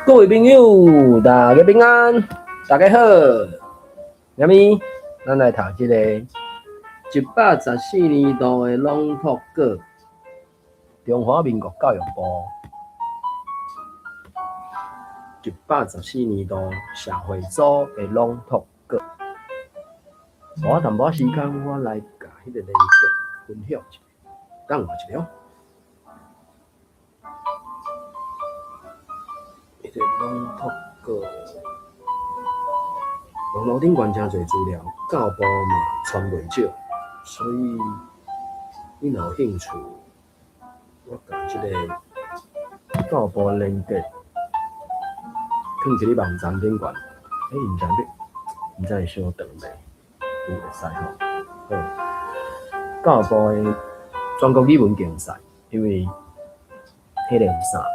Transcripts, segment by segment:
各位朋友，大家平安，大家好。啥物？咱來讀這个114年度的朗讀稿，中華民國教育部114年度社會組的朗讀稿。我淡薄仔時間，我來共彼个連結分享一下，等我一下哦。彼个朗讀稿，網路頂懸誠濟資料，教育部嘛傳袂少，所以你若有興趣，我共這个教育部連結囥佇你網站頂懸。欸，毋知欲，毋知會小長袂？有會使吼。好，教育部的全國語文競賽，因為彼个啥，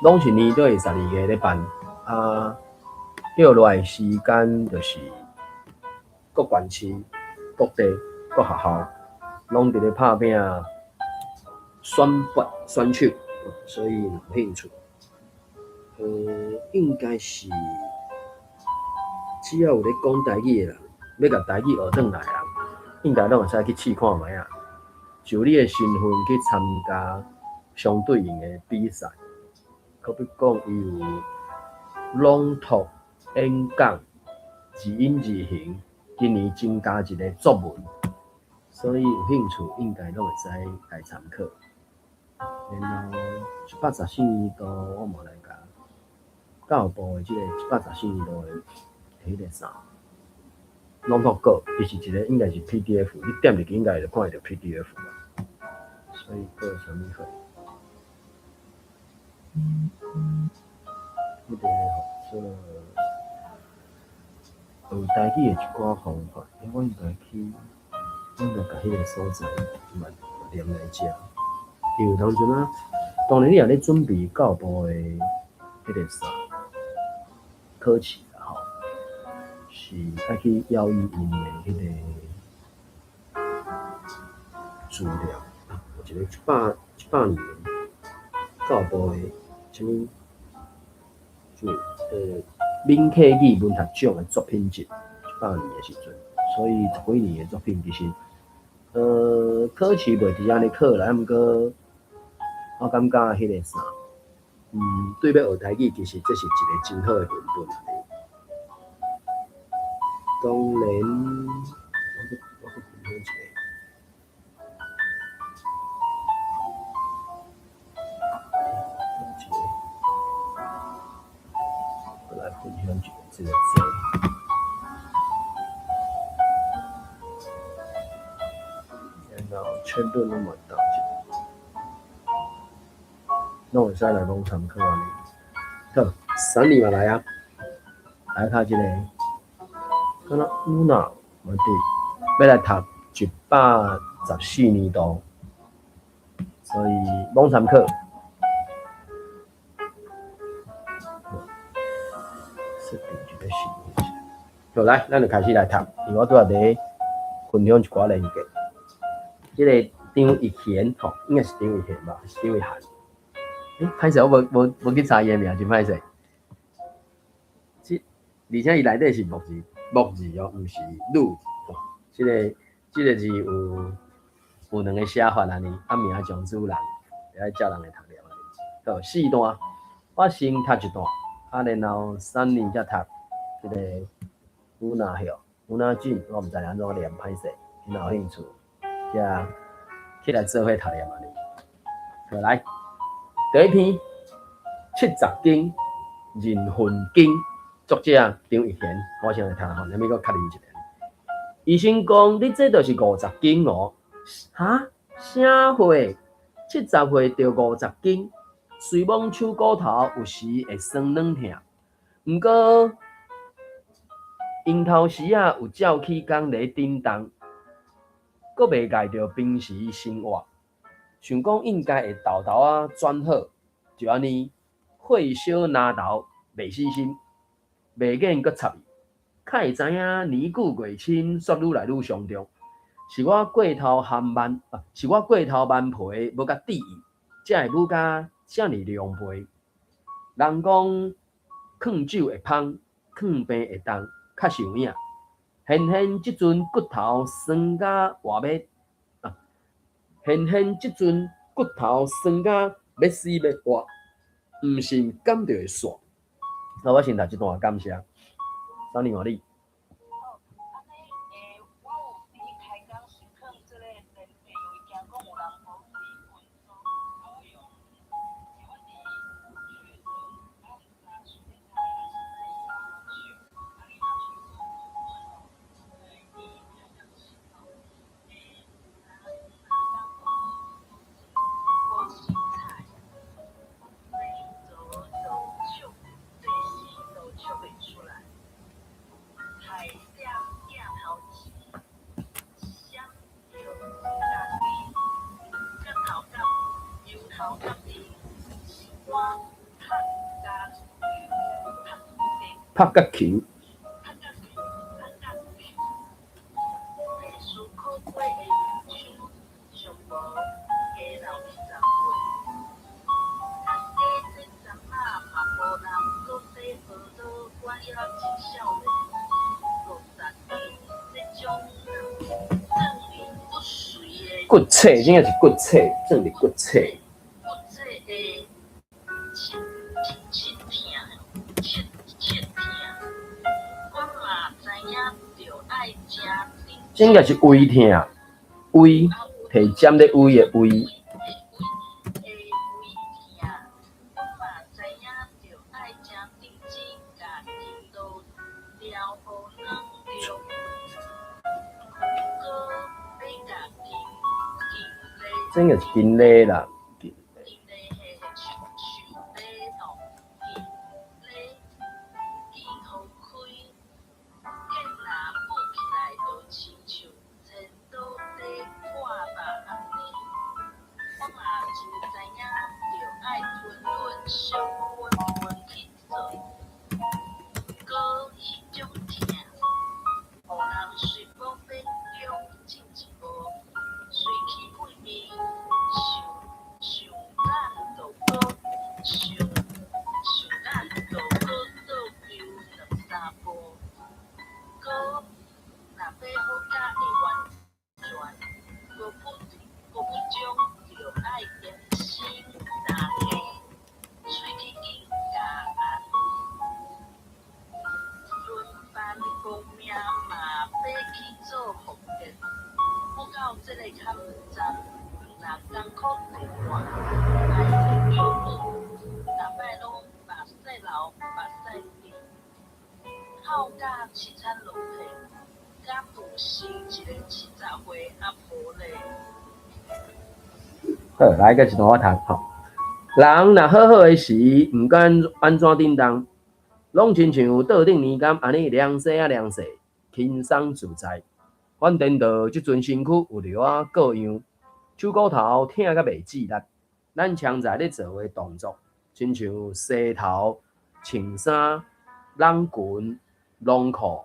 攏是年底12月咧辦，啊，接落來時間就是各縣市、各地、各學校攏佇咧拍拚選拔選手，所以若有興趣，應該是只要有咧講台語的人，欲共台語學轉來的人，應該攏會使去試看覓仔，就你的身份去參加相對應的比賽。可比講，伊有朗讀、演講、字音字形，今年增加一个作文，所以有興趣應該攏會使來參考。然後114年度，我嘛來共教育部的這个114年度的彼个啥朗讀稿，伊是一个應該是 PDF，你點入去應該就看會著 PDF 啦。所以閣有啥物貨？彼个號做學台語的一寡方法，欸，我應該去，我應該共彼个所在嘛連來遮。因為當陣啊，當然你若咧準備教育部的彼个啥考試啦吼，是愛去要伊𪜶的彼个資料，有一個一百年教育部的啥物？就閩客語文學獎的作品集，一百年的時陣，所以十幾年的作品其實，考試袂直按呢考啦，毋過我感覺彼个啥，對欲學台語，其實這是一个真好的文本。當然，我閣分享一个。我來分享一下這個字，然後全部攏嘛打一個，攏會使來攏參考按呢。好，三年嘛來啊，來讀這個，敢若有哪嘛佇，欲來讀114年度，所以攏參考。設定一個新的。好，來，咱就開始來讀，因為我拄仔佇分享一寡連結。這個張逸賢吼，應該是張逸賢吧，是張逸涵。欸，歹勢，我無去查伊的名，真歹勢。這而且伊內底是木字，木字哦，毋是女字吼。這個字有兩个寫法按呢，啊名上主人，愛照人來讀念按呢。好，四段，我先讀一段，啊，然後3年才讀這个烏娜曉，烏娜俊，我毋知按怎念，歹勢，你若有興趣，才起來做伙讀念按呢。好，來，第一篇70經人份經，作者張逸賢，我先來讀吼，啥物閣確認一下。醫生講，你這就是50斤哦。哈？啥貨？70歲著50斤，雖罔手骨頭有時會酸軟疼，毋過櫻桃時仔有照起工咧振動，閣袂礙著平時生活。想講應該會沓沓仔轉好，就按呢，火燒嚨頭袂死心，袂免閣插伊。較會知影年久月深，煞愈來愈傷重。是我過頭含慢，是我過頭頑皮，無共注意，才會母甲遮爾狼狽。人講囥酒會芳，囥病會重，確實有影。現現這陣骨頭酸甲活欲啊！現現這陣骨頭酸甲欲死欲活，毋信敢就會散。那我先讀這段感謝。啥人話你？好，按呢，我有佇開講是囥這个電話，因為驚講有人無佇群組，啊，我用，我佇區陣，啊，若是欲開還是欲手，啊，你若是講吼，伊開講是吼，若講無凊彩，這做笑，這時都笑袂出來。海閃鏡頭前，閃著家己，舌頭甲油頭甲面，心肝拍甲球，拍拍甲球。拍甲球，拍甲球。地書考過的親像無加老20歲。較洗這陣仔嘛無人閣洗報道，我猶真少年。50年這種轉入骨髓的骨髓，應該是骨髓，轉入骨髓。骨髓的切切痛，切切痛。我嘛知影著愛誠認這應該是胃疼，胃提針咧胃的胃。的胃疼，我嘛知影著愛誠認真，共勤勞療予軟著。閣欲共筋筋力這應該是筋力啦。筋力嘿樹樹力吼，筋力筋予開，見若舞起來就親像千刀咧割肉按呢。我嘛真知影著愛吞忍惜穩穩去做，閣彼種疼，予人隨步欲將進一步，隨氣配味，想想咱就閣想想咱就閣倒溜兩三步，閣若欲好甲會完全，閣不將著愛堅心大家，喙齒緊咬按，輪番搏命嘛欲去做復健，舞到這个坎站，若艱苦地段，愛叫舞，逐擺攏目屎流目屎滴，哭甲凄慘落魄，敢有生一个70歲阿婆咧？好，來閣一段我讀吼。人若好好的時，毋管按怎振動，攏親像桌頂年柑按呢涼勢啊涼勢，輕鬆自在。反顛倒這陣身軀有著仔各樣，手骨頭疼甲袂止力。咱常在咧做的動作，親像洗頭、穿衫、攏裙、攏褲、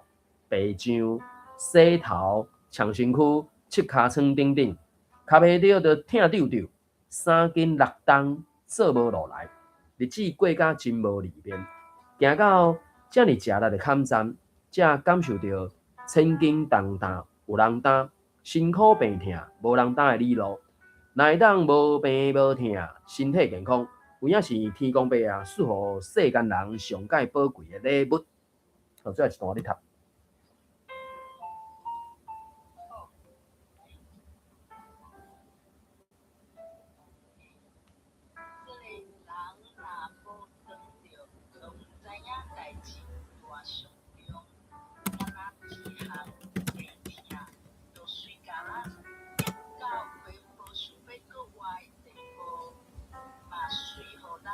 白醬、洗頭、穿身軀、拭尻瘡等等，跤袂著就疼丟丟，3斤6重做無落來，日子過甲真無裡面，行到遮爾食力的坎站，才感受著千斤重擔有人擔，辛苦病疼無人擔的理路。若會當無病無疼，身體健康，有影是天公伯啊，賜予世間人上蓋寶貴的禮物。好，最後一段你讀。好。這个人若無當著，就毋知影代誌偌上重。敢若一項病疼，就隨共咱激到欲無想欲閣活的地步，嘛隨予咱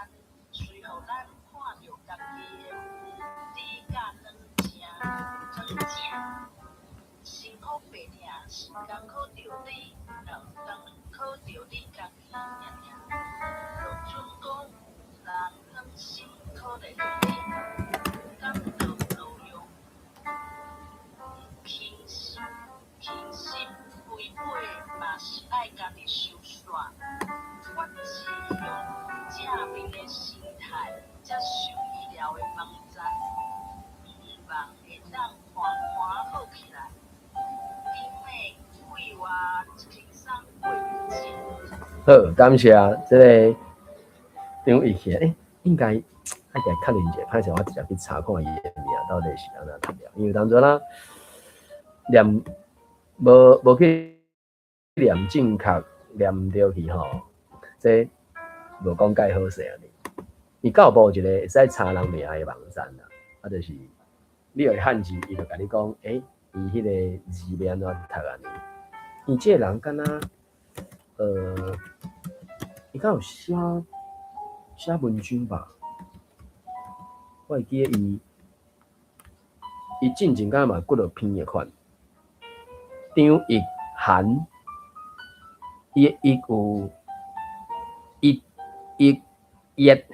隨予咱看著家己的無知佮軟正軟正，辛苦病疼是艱苦著你，艱苦著你家己爾爾。就準講有人軟心可憐你，敢就有路用？輕心輕心肥尾嘛是愛家己收煞。我是用正面的心態，才好，感謝這个張奕賢，應該愛來確認一下，歹勢我直接去查看伊的名到底是按怎讀了，因為當陣啦念無無去念正確，念毋著去吼，這無講介好勢按呢。伊教育部有一個會使查人名的網站啦，啊，就是你用漢字，伊就共你講，伊彼个字欲按怎讀按呢。伊這个人敢若，伊敢有寫寫文章吧？我會記得伊，伊進前敢若嘛幾落篇的款。張奕涵，伊的奕有一、一、一，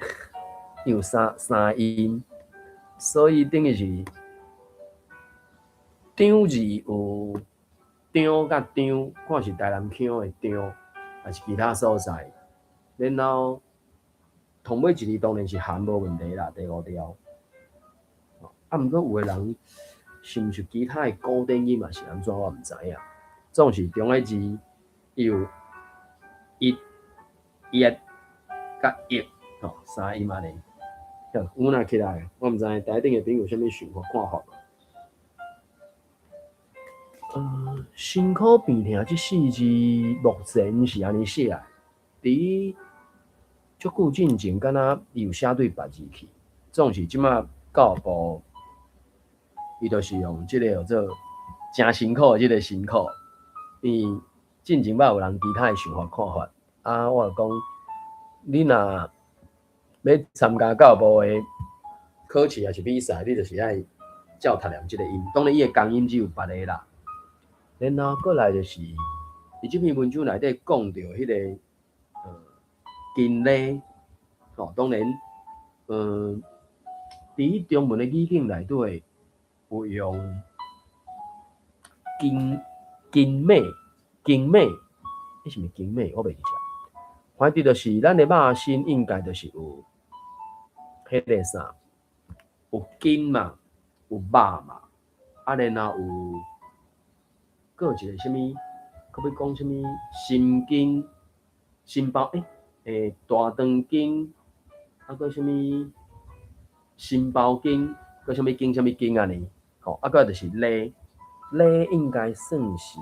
有三三音，所以等於是張字有張佮張，看是台南腔的張，抑是其他所在。然後頭尾一字當然是涵無問題啦，第五調。啊，毋過有的人是毋是其他的古典音嘛是按怎，我毋知影。總是中个字伊有一、一、佮一，吼，三音按呢。阮若起來，我毋知台頂的朋友有啥物想法看法。身軀病痛這四字目前是按呢寫的，佇足久進前，敢若伊有寫對別字去。總是這馬教育部，伊就是用這個叫做誠辛苦的這個辛苦。因為進前捌有人其他的想法看法，啊，我就講，你若欲參加教育部的考試抑是比賽，你就是愛照讀念這個音。當然，伊的共音只有別个啦。然後閣來就是，佇這篇文章內底講著彼个筋肋，吼，當然，佇中文的語境內底有用筋筋尾筋尾，彼是毋是筋尾？我袂記得。反正就是咱的肉身應該就是有彼个啥，有筋嘛，有肉嘛，啊，然後有閣有一個啥物，閣欲講啥物心經、心包大腸經，啊，閣啥物心包經，閣啥物經啥物經按呢？吼，啊，閣就是肋，肋應該算是，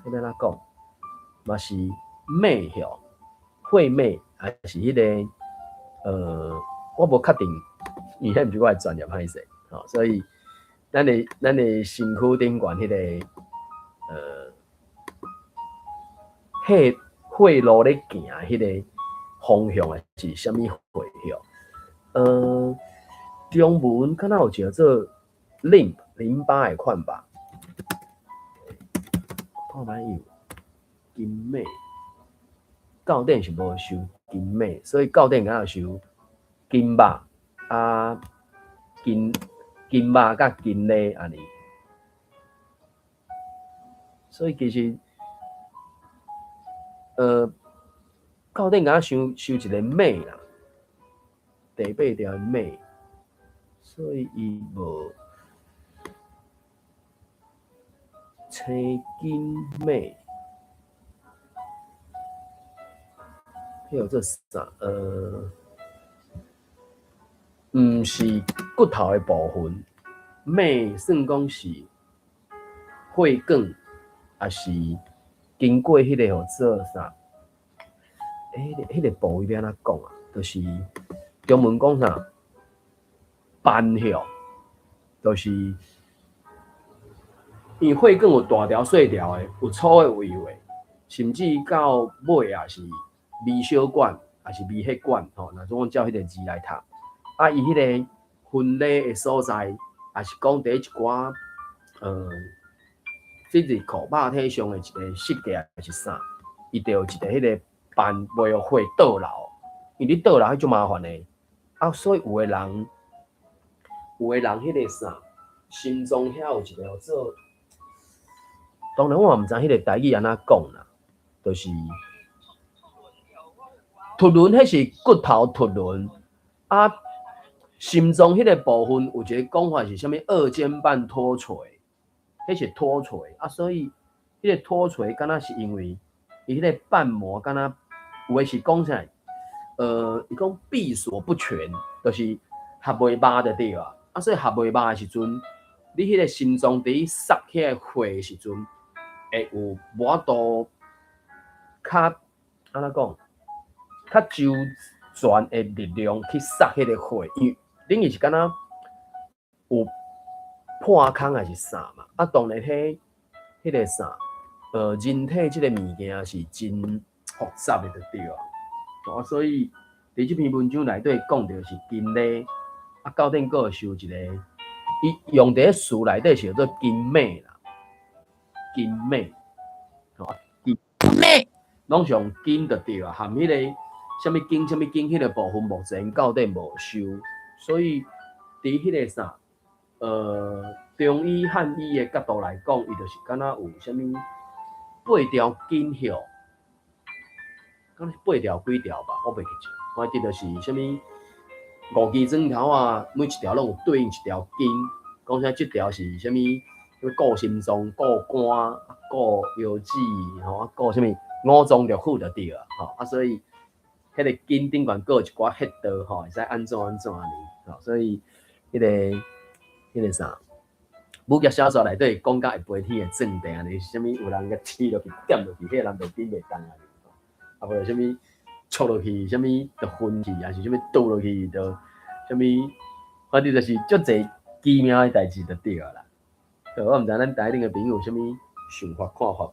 欲按怎講？嘛是脈吼，血脈，還是彼个我無確定，因為彼毋是我的專業歹勢，吼，所以咱的身軀頂懸彼个血血路咧行彼个方向是啥物血吼？中文敢若有一個做淋淋巴的款吧？看覓有筋脈，教典是無收筋脈，所以教典敢若收筋肉啊筋筋肉佮筋肋按呢。所以其實，教典敢若收收一个脈啦，第八條的脈，所以伊無青筋脈，彼叫做啥？毋是骨頭的部分，脈算講是血管，抑是經過彼个叫做啥？彼个部位欲按怎講啊？就是中文講啥？斑吼，就是因為血管有大條細條的，有粗的有幼的，甚至到尾也是微小管，抑是微血管吼。若總講照彼个字來讀，啊，伊彼个分裂的所在，抑是講佇一寡physical 肉體上的一個設計抑是啥，伊就有一個彼个斑袂予血倒流，因為你倒流彼足麻煩的。啊，所以有的人彼个啥，心臟遐有一個叫做，當然我嘛毋知彼个台語按怎講啦，就是突輪，彼是骨頭突輪，啊，心臟彼個部分有一个講法是啥物二尖瓣脫垂，彼是脫垂啊，所以彼个脫垂敢若是因為伊彼個瓣膜敢若有的是講啥？伊講閉鎖不全，就是合袂肉就對啊。啊，所以合袂肉的時陣，你彼個心臟佇塞彼個血的時陣，會有無法度較按怎講，較周全的力量去塞彼個血，因為等於是敢若有破空還是啥嘛？啊，當然彼個啥，人體這個物件是真複雜的，就對啊。啊，所以佇這篇文章內底講著是筋肋，啊，到頂閣會收一個，伊用佇咧詞內底是叫做筋脈啦，筋脈，吼，筋脈，攏是用筋就對啊，含彼個啥物經、啥物經，彼個部分目前到底無收，所以佇彼個啥，中醫漢醫的角度來講，伊就是敢若有啥物八條筋穴，敢是八條幾條吧，我袂記得，反正就是啥物五支指頭啊，每一條攏有對應一條筋，講啥這條是啥物？顧心臟、顧肝、顧腰子，吼，啊顧啥物五臟六腑就對啊，吼啊，所以彼個筋頂懸閣有一寡穴道，吼，會使按怎按怎按呢，吼，所以彼個啥，武俠小說內底講甲會飛天會轉地按呢，啥物有人共刺落去、點落去，彼個人袂頂袂動按呢，啊無啥物戳落去，啥物就昏去，抑是啥物倒落去就啥物，反正就是足濟奇妙的代誌就對啊啦。我毋知咱台頂的朋友有啥物想法看法無？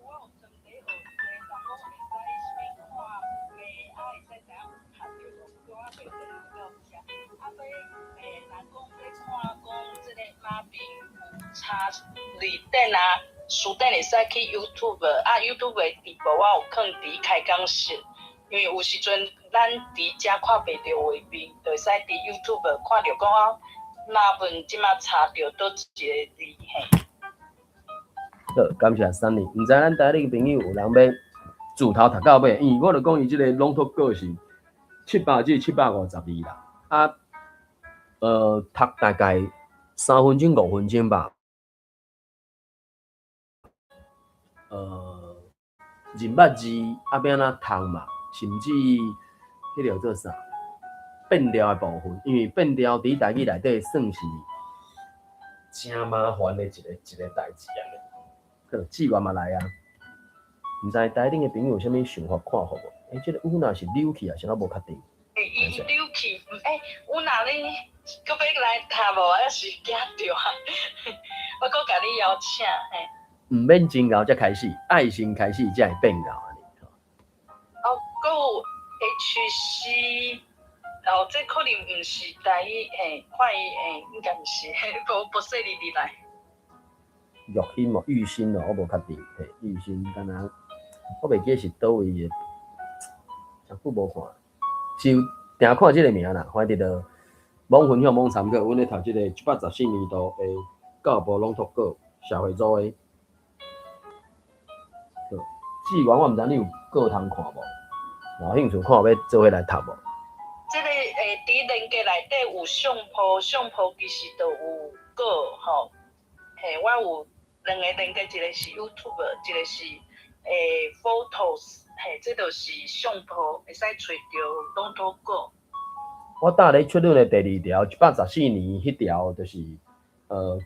我有曾佇學者，人講會使啥物看命，啊會使知影有讀著無？不過我袂記得了遮。啊，欲若講欲看講這个馬兵有查字典啊，書典會使去 YouTube，啊 YouTube 的直播我有囥佇開講室，因為有時陣咱佇遮看袂著畫面，就會使佇 YouTube 看著講啊。馬文這馬查著佗一個字嘿。好，感謝 Sunny。毋知咱台裡朋友有人欲自頭讀到尾，因為我就講伊這個朗讀稿是700至752啦。啊，讀大概3分鐘、5分鐘吧。認捌字啊，欲按怎讀嘛，甚至彼個叫做啥？變調的部分，因為變調佇台語內底算是誠麻煩的一個代誌按呢。好，志願嘛來啊，毋知台頂的朋友有啥物想法看法無？欸，這個有若是溜去啊，是怎無確定？欸，伊溜去，欸，有若你閣欲來讀無？抑是驚著啊？我閣共你邀請嘿。毋免真𠢕才開始，愛先開始才會變𠢕按呢。哦，閣有 HC。哦，這可能毋是台語，嘿，看伊，嘿，應該毋是，無無說入入來。玉欣無，玉欣哦，我無確定，嘿，玉欣敢若，我袂記得是佗位的，誠久無看，是有定看這个名啦，反正就罔分享罔參考，阮咧讀這个114年度的教育部朗讀稿社會組的。好，志源我毋知你有稿通看無？若有興趣看欲做伙來讀無？這个佇連結內底有相簿，相簿其實就有稿吼。嘿，我有兩個連結，一個是 YouTube，一個是Photos，嘿，這就是相簿，會使揣著朗讀稿。我搭咧出論的第二條，114年彼條就是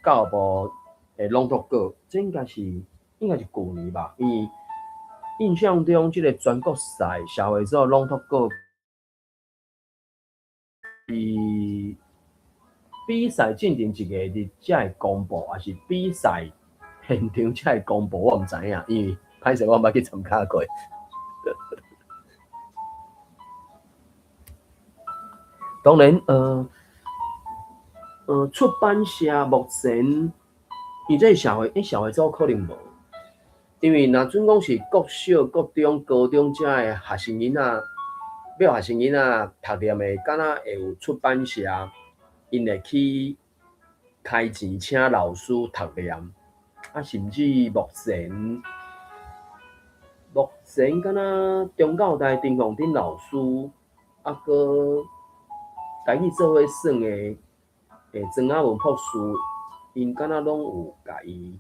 教育部的朗讀稿，這應該是舊年吧？因為印象中這个全國賽社會組朗讀稿。是比賽進前一個日才會公布，抑是比賽現場才會公布？我毋知影，因為歹勢我毋捌去參加過。當然，出版社目前，伊這社會組可能無，因為若準講是國小、國中、高中遮的學生囡仔。欲學生囡仔讀念的，敢若會有出版社，𪜶會去開錢請老師讀念，啊，甚至目前敢若中教大陳鳳珍老師，啊，閣家己做伙算的，曾雅文博士，𪜶敢若攏有共伊，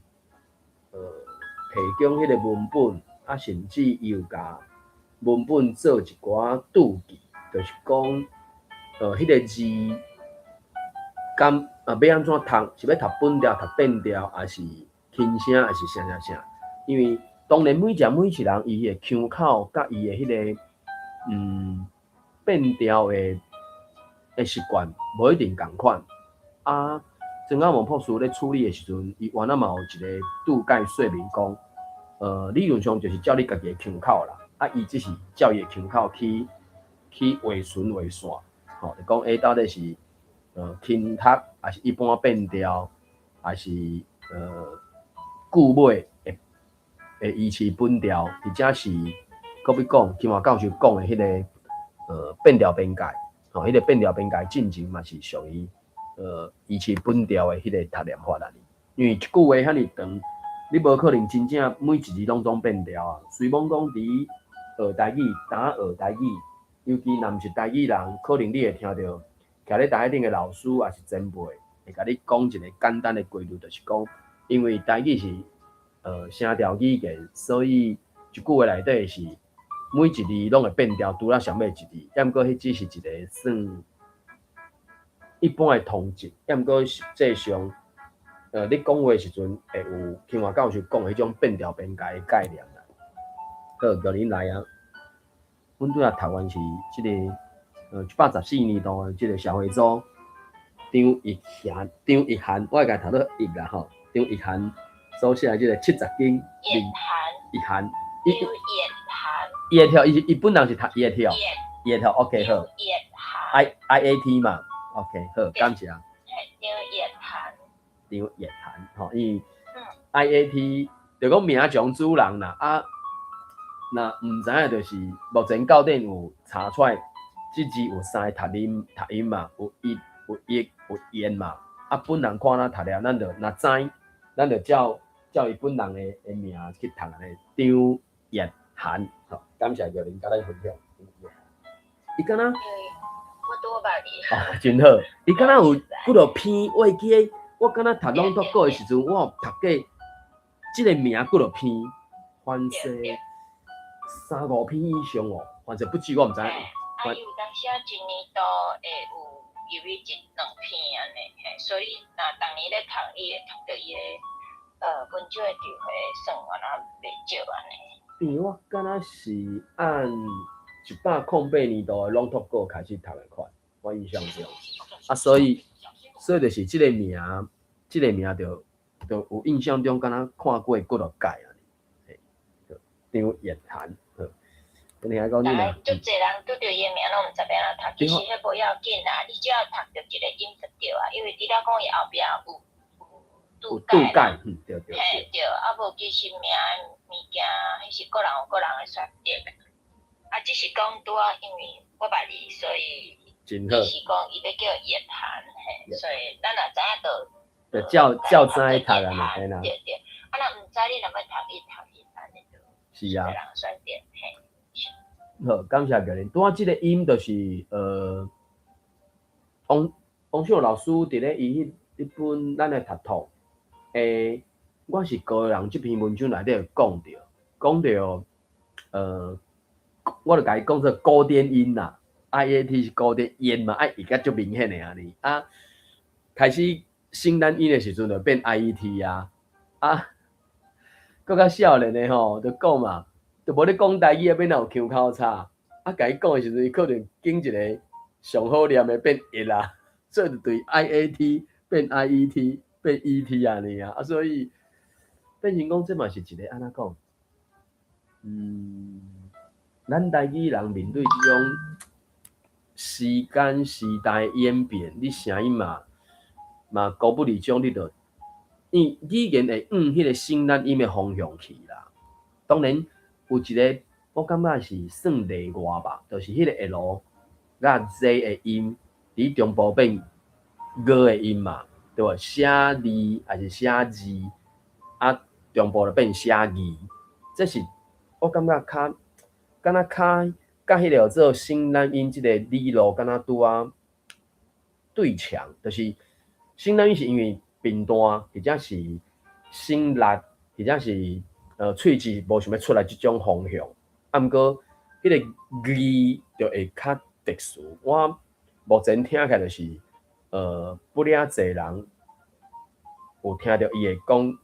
提供彼个文本。啊，甚至伊有共文本做一寡注記，就是講，彼個字敢啊欲按怎讀？是欲讀本調、讀變調，抑是輕聲，抑是啥啥啥？因為當然每一每一人伊的腔口佮伊的彼個變調的習慣無一定仝款。啊，曾阿文博士咧處理的時陣，伊原來嘛有一個注解說明講，理論上就是照你家己的腔口啦，啊，伊只是照伊的腔口去畫循畫線，吼，就講到底是輕讀，抑是一般變調，抑是句尾會維持本調，或者是閣欲講，金華教授講的彼個變調邊界，吼，彼個變調邊界進前嘛是屬於維持本調的彼個讀念法啦。因為一句話遐爾長，你無可能真正每一字攏總變調啊。雖罔講佇學台語，當學台語，尤其若毋是台語人，可能你會聽著徛咧台頂的老師抑是前輩，會共你講一个簡單的規律，就是講，因為台語是聲調語言，所以一句話內底是每一字攏會變調，除了上尾一字。抑毋過彼只是一個算一般的通則，抑毋過實際上，你講話的時陣會有金華教授講的彼種變調邊界的概念啦。好，玉玲來啊！阮拄仔讀完是這個114年度的這個社會組張逸涵，張逸涵，我會共讀做逸啦吼，張逸涵所寫的這個七十間。逸涵。逸涵。張逸涵。伊會跳，伊伊本人是讀伊會跳。伊會跳，OK 好。逸涵。 I A T 嘛，OK 好，感謝。張逸涵。張逸涵，吼，伊 I A T 就講名將主人啦，啊，若毋知影就是目前教典有查出來，這字有三个讀音讀音嘛，有逸、有逸、有燕嘛。啊，本人看哪讀了，咱就若知，咱就照照伊本人的名去讀按呢，張逸涵，吼，感謝玉玲共咱分享。伊敢若，我拄捌伊。哦，真好。伊敢若有幾落篇，我會記得，我敢若讀朗讀稿的時陣，我有讀過這个名幾落篇，凡勢三五篇以上哦，凡勢不止我毋知。啊，伊有當時啊，一年度會有入去一兩篇按呢，嘿，所以若逐年咧讀，伊會讀著伊的文章的智慧算敢若袂少按呢。因為我敢若是按108年度的朗讀稿開始讀的款，我印象中，啊，所以就是這个名，這个名就有印象中敢若看過幾落擺按呢，嘿，張逸涵，好。你還講你若足濟人拄著伊的名攏毋知欲按怎讀，其實彼無要緊啦，你只要讀著一個音就對啊，因為除了講伊後壁有有注解，嗯，對對。嘿，對，啊無其實名物件，彼是各人有各人的選擇。啊，只是講拄仔因為我捌伊，所以真好。伊是講伊欲叫逸涵，嘿，所以咱若知影就就照照知讀按呢，嘿啦。對對，啊若毋知你若欲讀伊讀伊按呢就是人選擇，嘿。好，感謝玉玲。拄仔這个音就是王王秀老師佇咧伊彼本咱來讀讀，我是高人這篇文章內底有講著，講著，我就共伊講做古典音啦，I A T 是古典音嘛，愛譯甲足明顯的按呢，啊，開始省咱音的時陣就變 I E T 啊，啊，閣較少年的吼，就講嘛。就無咧講台語啊，欲哪有腔口差？啊，共伊講的時陣，伊可能揀一个上好念的變逸啦，所以就對 I A T 變 I E T 變 E T 按呢啊，啊，所以變成講這嘛是一个按怎講？咱台語人面對這種時間時代演變，你聲音嘛嘛高不離種，你就因語言會向彼个省咱音的方向去啦。當然。有一个，我感覺是算例外吧，就是彼個 L 佮 Z 的音，佇中部變 G 的音嘛，對無？寫字抑是寫字，啊，中部就變寫字，這是我感覺較敢若較佮彼個叫做省咱音這个理路敢若拄仔對牆，就是省咱音是因為平淡，或者是省力，或者是喙舌無想欲出來這種方向，啊，毋過彼個字就會較特殊。我目前聽起來就是，不爾濟人有聽著伊會講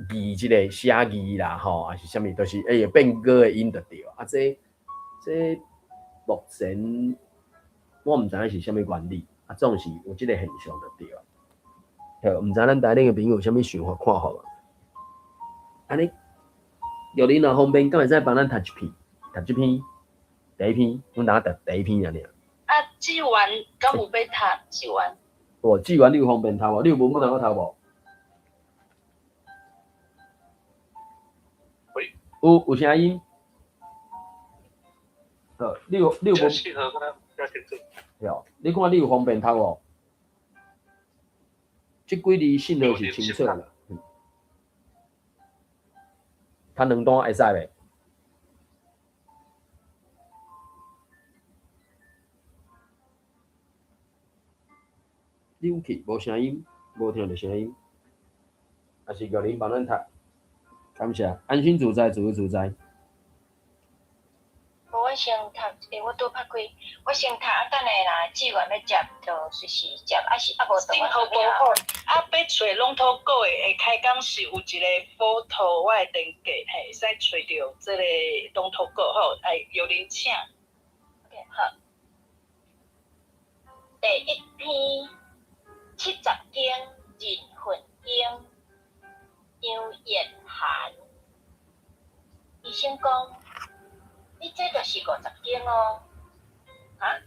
字這個寫字啦，吼，抑是啥物，就是會變歌的音就對。啊，這目前我毋知影是啥物原理，啊，總是有這個現象就對。好，毋知咱台頂的朋友有啥物想法看法無？按呢，玉玲若方便，敢會使幫咱讀一篇？讀這篇，第一篇，阮通讀第一篇爾爾。啊，志源敢有欲讀志源？哦，志源你有方便讀無？你有文本通讀無？喂。有聲音。好，你有文？對，你看你有方便讀無？這幾字信號是清楚啦。讀兩段會使袂？你有去無聲音，無聽著聲音，抑是玉玲幫咱讀？感謝，安心自在，自由自在。無，我先讀，欸，我拄拍開，我先讀，啊，等下若志願欲接，就隨時接，啊是啊無就信號無好，啊，欲揣攏土閣的，開講是有一個寶圖，我的電價嘿，會使揣著這個攏土閣吼，哎，玉玲請。 OK，好。第一篇七十經認份經，楊燕涵。醫生講，你這就是50斤哦。哈？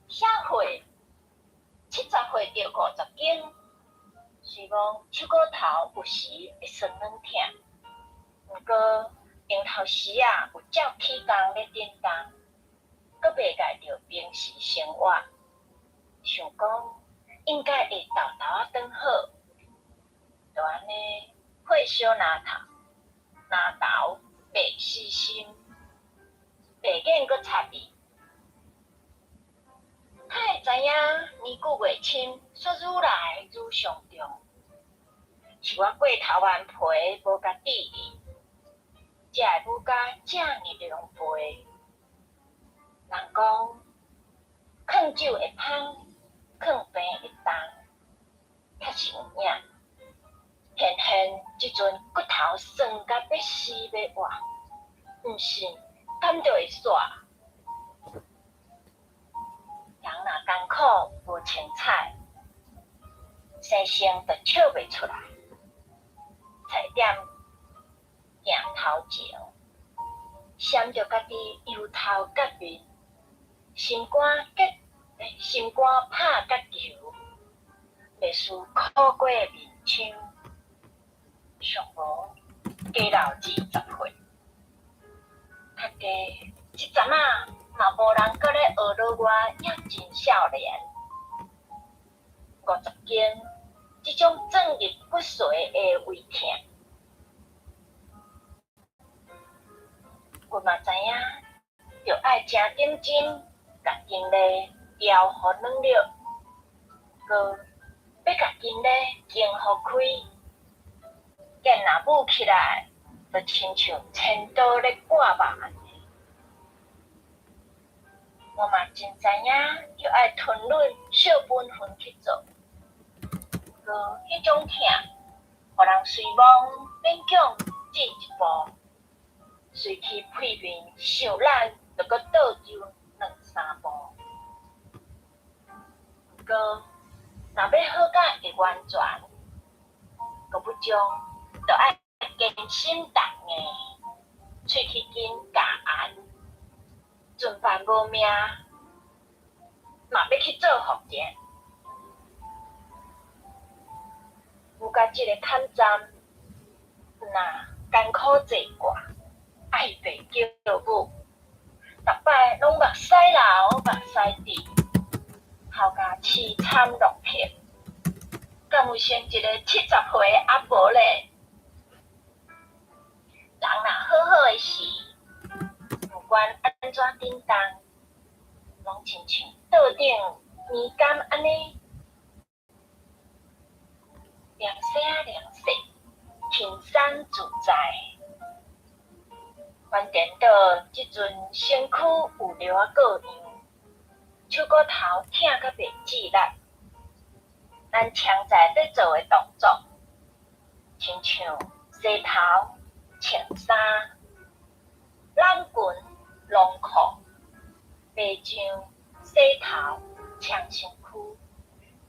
啥歲？70歲就50斤。雖罔手骨頭有時會酸軟疼，毋過閒頭時仔有照起工咧振動，閣袂礙著平時生活。想講應該會沓沓仔轉好，就按呢火燒林頭袂死心，袂瘾閣插伊。哪會知影年久月深，煞愈來愈傷重。是我過頭頑皮，無共注意，才會舞甲遮爾狼狽。人講，囥酒會芳，囥病會重，確實有影。偏偏這陣骨頭酸甲欲死欲活，毋信敢就會煞。人若艱苦無精彩，生性就笑袂出來。菜店鏡頭前，閃著家己油頭革面，心肝結，心肝拍甲球，袂輸苦過的面霜，上無加老20歲。較加這陣仔嘛無人閣咧學落我，猶真少年。50斤，這種鑽入骨髓的胃疼，我嘛知影，著愛誠認真，共筋力調予軟弱，閣欲共筋力經予開，劍若舞起來，就親像千刀咧割肉按呢。我嘛真知影，著愛吞忍小本分去做，閣彼種疼，予人隨摸勉強進一步，隨去屁面受力，就閣倒溜兩三步。毋過，若欲好甲會完全，閣欲將，著愛堅心重硬，喙齒筋咬絚，盡辦無命，嘛欲去做復健。有甲這个坎站，若艱苦坐過，愛爸叫母，逐擺攏目屎流目屎滴，哭甲淒慘落魄，敢有成一个70歲的阿婆咧？人若好好的時，毋管按怎振動，攏親像桌頂棉柑按呢，涼生涼勢，輕鬆自在。反顛倒這陣身軀有尿仔過樣，手骨頭疼甲袂自力。咱常在咧做的動作，親像洗頭、穿衫、攬裙、挵褲、白醬、洗頭、沖身軀、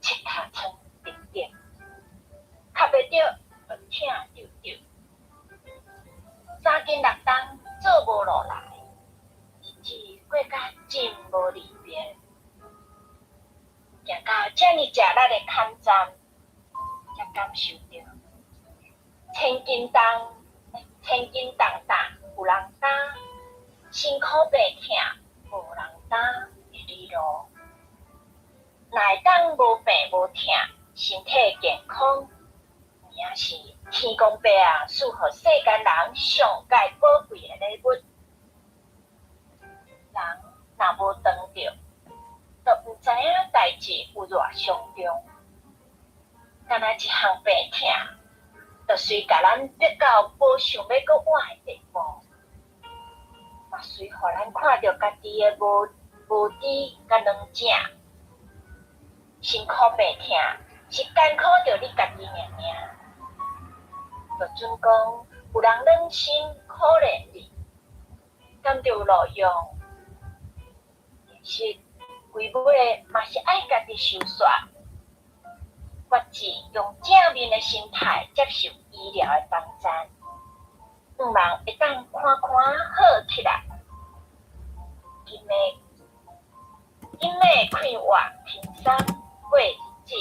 拭尻川等等，較袂著就疼著著。3斤6重做無落來，日子過甲真無利便。行到遮爾食力的坎站，才感受著千斤重、千斤重擔有人擔，辛苦病疼無人擔的理路。若會當無病無疼，身體健康，有影是天公伯啊賜予世間人上蓋寶貴的禮物。人若無當著，就毋知影代誌有偌傷重。敢若一項病疼，就隨共咱逼到無想欲閣活的地步，嘛隨予咱看著家己的無無知佮軟正。辛苦病疼是艱苦著你家己爾爾。就準講有人忍心可憐你，敢著有路用？其實規尾嘛是愛家己收煞，決志用正面的心態接受醫療的幫贊，向望會當看看好起來。今暝今暝快活輕鬆過日子。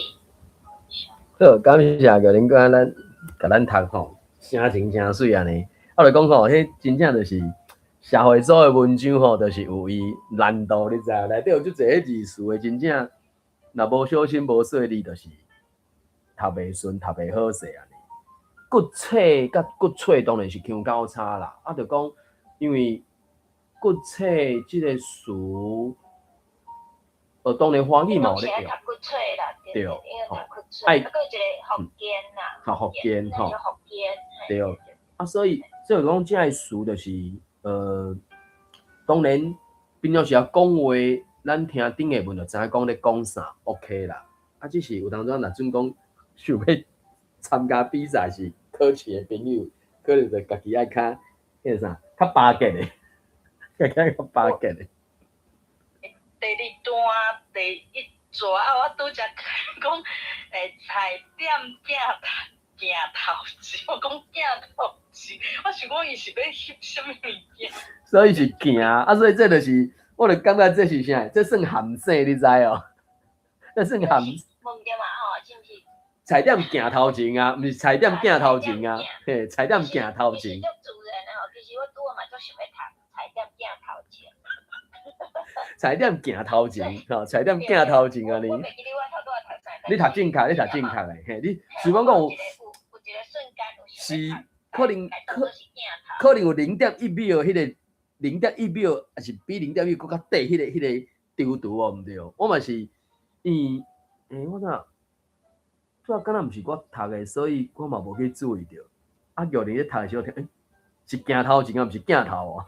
好，感謝玉玲閣咱共咱讀吼，聲情誠媠按呢。啊，就講吼，彼真正就是社會組的文章吼，就是有伊難度，你知無？內底有足濟彼字詞的，真正若無小心無細膩，就是讀袂順、讀袂好勢按呢。骨脆佮骨脆當然是腔交叉啦。啊，就講因為骨脆這個詞，當然華語嘛有咧用。讀骨脆啦，對，吼，愛，啊，閣有一個福建啦，吼，福建吼，福建，對。啊，所以講這个詞就是，當然平常時啊講話，咱聽頂下文就知影講咧講啥，OK 啦。啊，只是有當陣若準講想欲參加比賽是考試的朋友，可能就家己愛較彼個啥，較巴結的，家己愛較巴結的。第二段第一節啊，我拄則講，菜店鏡鏡頭前，我講鏡頭前，我想講伊是欲翕啥物物件。所以是鏡啊，所以這就是，我就感覺這是啥？這算陷阱，你知哦？這算陷。問著嘛吼，是毋是？菜店鏡頭前啊，毋是菜店鏡頭前啊，嘿，菜店鏡頭前。足自然的吼，其實我拄仔嘛足想欲讀菜店鏡頭前。菜店鏡頭前，吼，菜店鏡頭前啊，你。我袂記得我頭拄仔讀啥。你讀正確，你讀正確的，嘿，你想講講有。有一個瞬間有是可能可能有0.1秒，彼個0.1秒，抑是比0.1閣較短，彼個長度哦，毋對。我嘛是，伊，我怎，拄仔敢若毋是我讀的，所以我嘛無去注意著。啊，玉玲咧讀的時候聽，是鏡頭前啊，毋是鏡頭哦。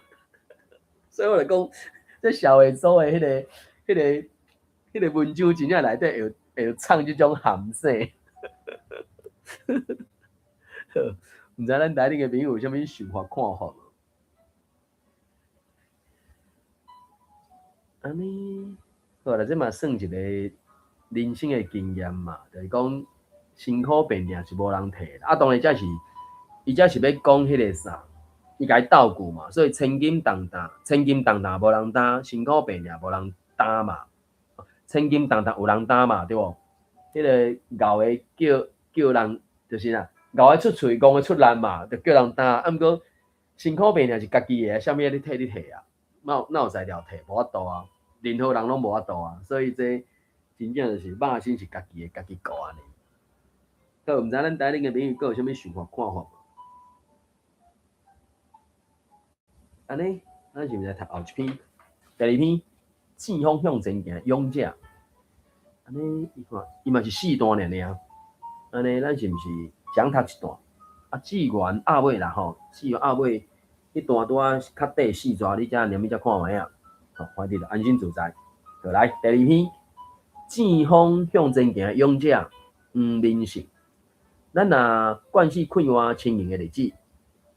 所以我就講，這社會組的彼個文章真正內底會藏這種陷阱。好，毋知咱台頂的朋友有啥物想法看法無？按呢，好啦，這嘛算一個人生的經驗嘛，就是講辛苦病痛是無人替的。啊，當然這是，伊這是欲講彼個啥，伊共伊鬥句嘛，所以千斤重擔，千斤重擔無人擔，辛苦病痛無人擔嘛，千斤重擔有人擔嘛，對無？彼個牛的叫叫人，就是啦，牛的出喙，戇的出力嘛，就叫人擔。啊，毋過辛苦病痛是家己的，啥物你替你替啊？哪有材料替？無法度啊，任何人攏無法度啊。所以這真正就是肉身是家己的，家己顧按呢。好，毋知咱台頂的朋友閣有啥物想法看法無？按呢，咱是毋是來讀後一篇？第二篇，志風向前行，勇者。按呢，伊看，伊嘛是四段爾爾。按呢，咱是毋是講讀一段？啊，志願鴨尾啦吼，志願鴨尾，彼段拄仔較短四逝，你才念你才看覓啊。吼，反正就安心自在。好來，第二篇，糋風向前行的勇者黃仁勝。咱若慣勢快活輕盈的日子，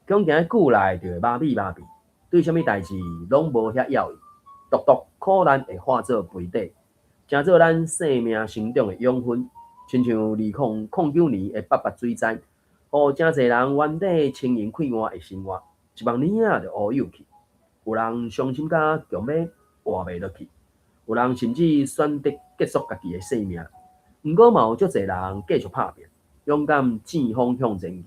強行久來就會麻痹麻痹，對啥物代誌攏無遐要意，獨獨苦難會化做肥底，成做咱生命成長的養分。親像2009年的八八水災，予誠濟人原底輕盈快活的生活，一目年仔就烏有去。有人傷心甲強欲活袂落去，有人甚至選擇結束家己的生命。毋過嘛有足濟人繼續拍拼，勇敢糋風向前行。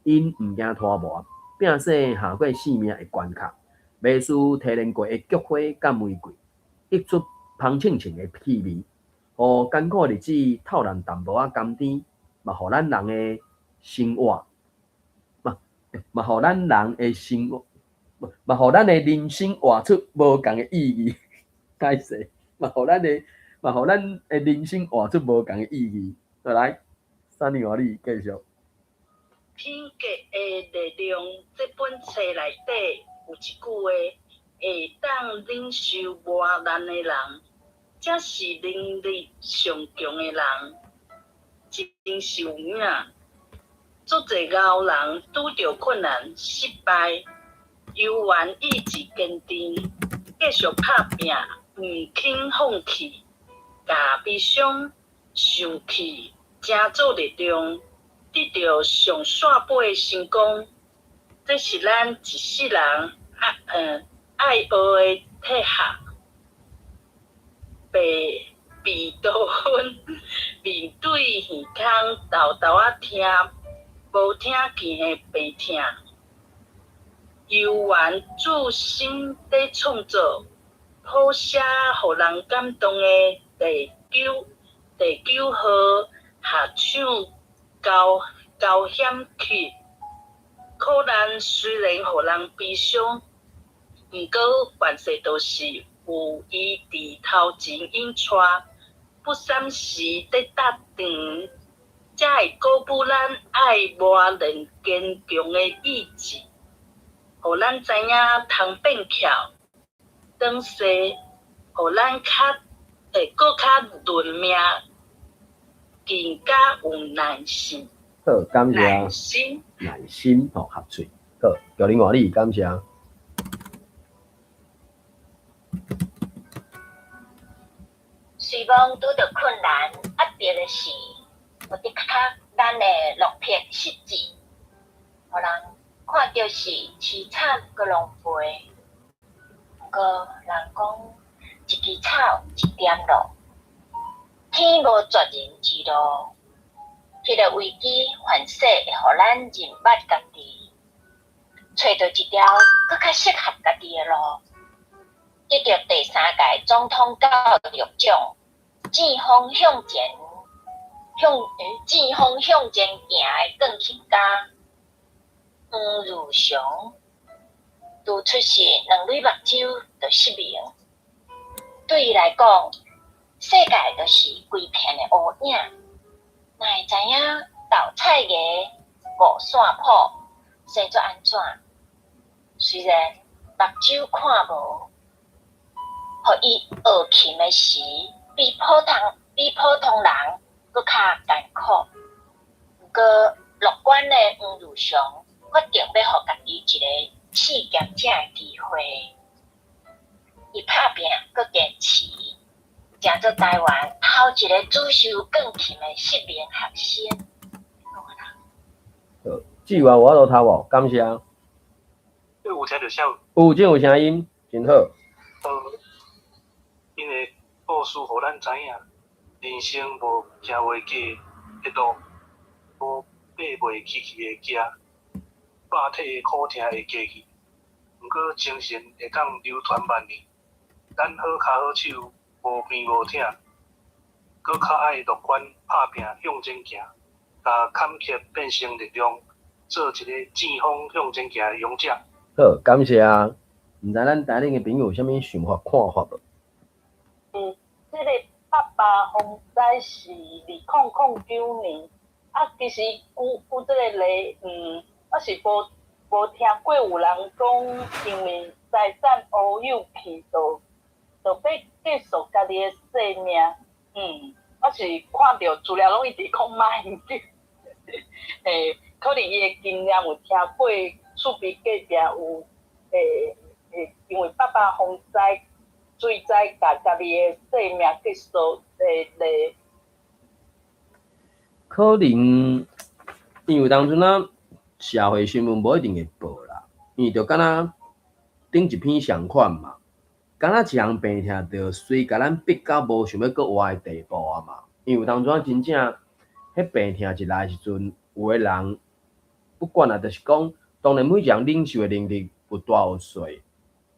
𪜶毋驚拖磨，摒洗下過生命的關卡，袂輸提煉過的菊花佮玫瑰，溢出芳沁沁的氣味，予艱苦的日子透咱淡薄仔甘甜，嘛予咱人的生活，嘛嘛予咱人的生活，嘛予咱的人生活出無仝的意義。歹勢，嘛予咱的，嘛予咱的人生活出無仝的意義。好來，三年外你繼續。品格的力量，這本冊內底有一句話：會當忍受磨難的人，才是能力上強的人。真是有影，足濟𠢕人拄著困難、失敗，猶原意志堅定，繼續拍拚，毋肯放棄，共悲傷、受氣，成做力量，得著上煞尾的成功。這是咱一世人愛學的哲學。貝多芬面對耳空，沓沓仔聽無聽見的病痛，猶原注心佇創作，譜寫予人感動的第九號合唱交響曲。苦難雖然予人悲傷，毋過凡事都是有伊佇頭前引帶，不閃時佇搭場，才會鼓舞咱愛磨練堅強的意志，予咱知影通變巧，轉世，予咱較會閣較認命，更加有耐心。好，感謝。耐心。耐心，吼，合喙。好，叫你外你感謝。雖罔拄著困難壓迫的時，有的確咱的落魄失志，予人看著是悽慘閣狼狽。毋過人講一枝草一點露，天無絕人之路。彼个危機反勢會予咱認捌家己，揣著一條閣較適合家己的路。得著第三屆總統教育獎，糋風向前向糋風向前行的鋼琴家黃如祥，拄出世兩蕊目睭就失明。對伊來講，世界就是規片的烏影。哪會知影鬥菜藝、五線譜生做按怎？雖然目睭看無，予伊學琴的時，比普通人閣較艱苦。毋過樂觀的黃如祥決定欲予家己一个試驗者的機會。伊拍拚閣堅持，成做台灣頭一个主修鋼琴的失明學生。好，志源有法度讀無？感謝。有聽著聲？有，這有聲音，真好。𪜶的故事予咱知影，人生無行袂過的路，無爬袂起去的崎，肉體的苦痛會過去，毋過精神會當流傳萬年。咱好跤好手，無病無痛，閣較愛樂觀拍拚向前行，共坎坷變成力量，做一个糋風向前行的勇者。好，感謝。毋知咱台頂的朋友有啥物想法看法無？這个八八風災是2009年，啊，其實舊這个例，我是無無聽過有人講，因為財產烏有去，就欲結束家己的性命。我是看著資料攏一直講馬英九，可能伊的經驗有聽過，厝邊隔壁有因為八八風災、水災，共家己的性命結束咧。可能因為當陣啊，社會新聞無一定會報啦，因為就敢若頂一篇相款嘛，敢若一項病痛，就隨共咱逼到無想欲閣活的地步啊嘛。因為當陣真正，彼病痛一來的時陣，有的人不管啦，就是講，當然每一人忍受的能力有大有細，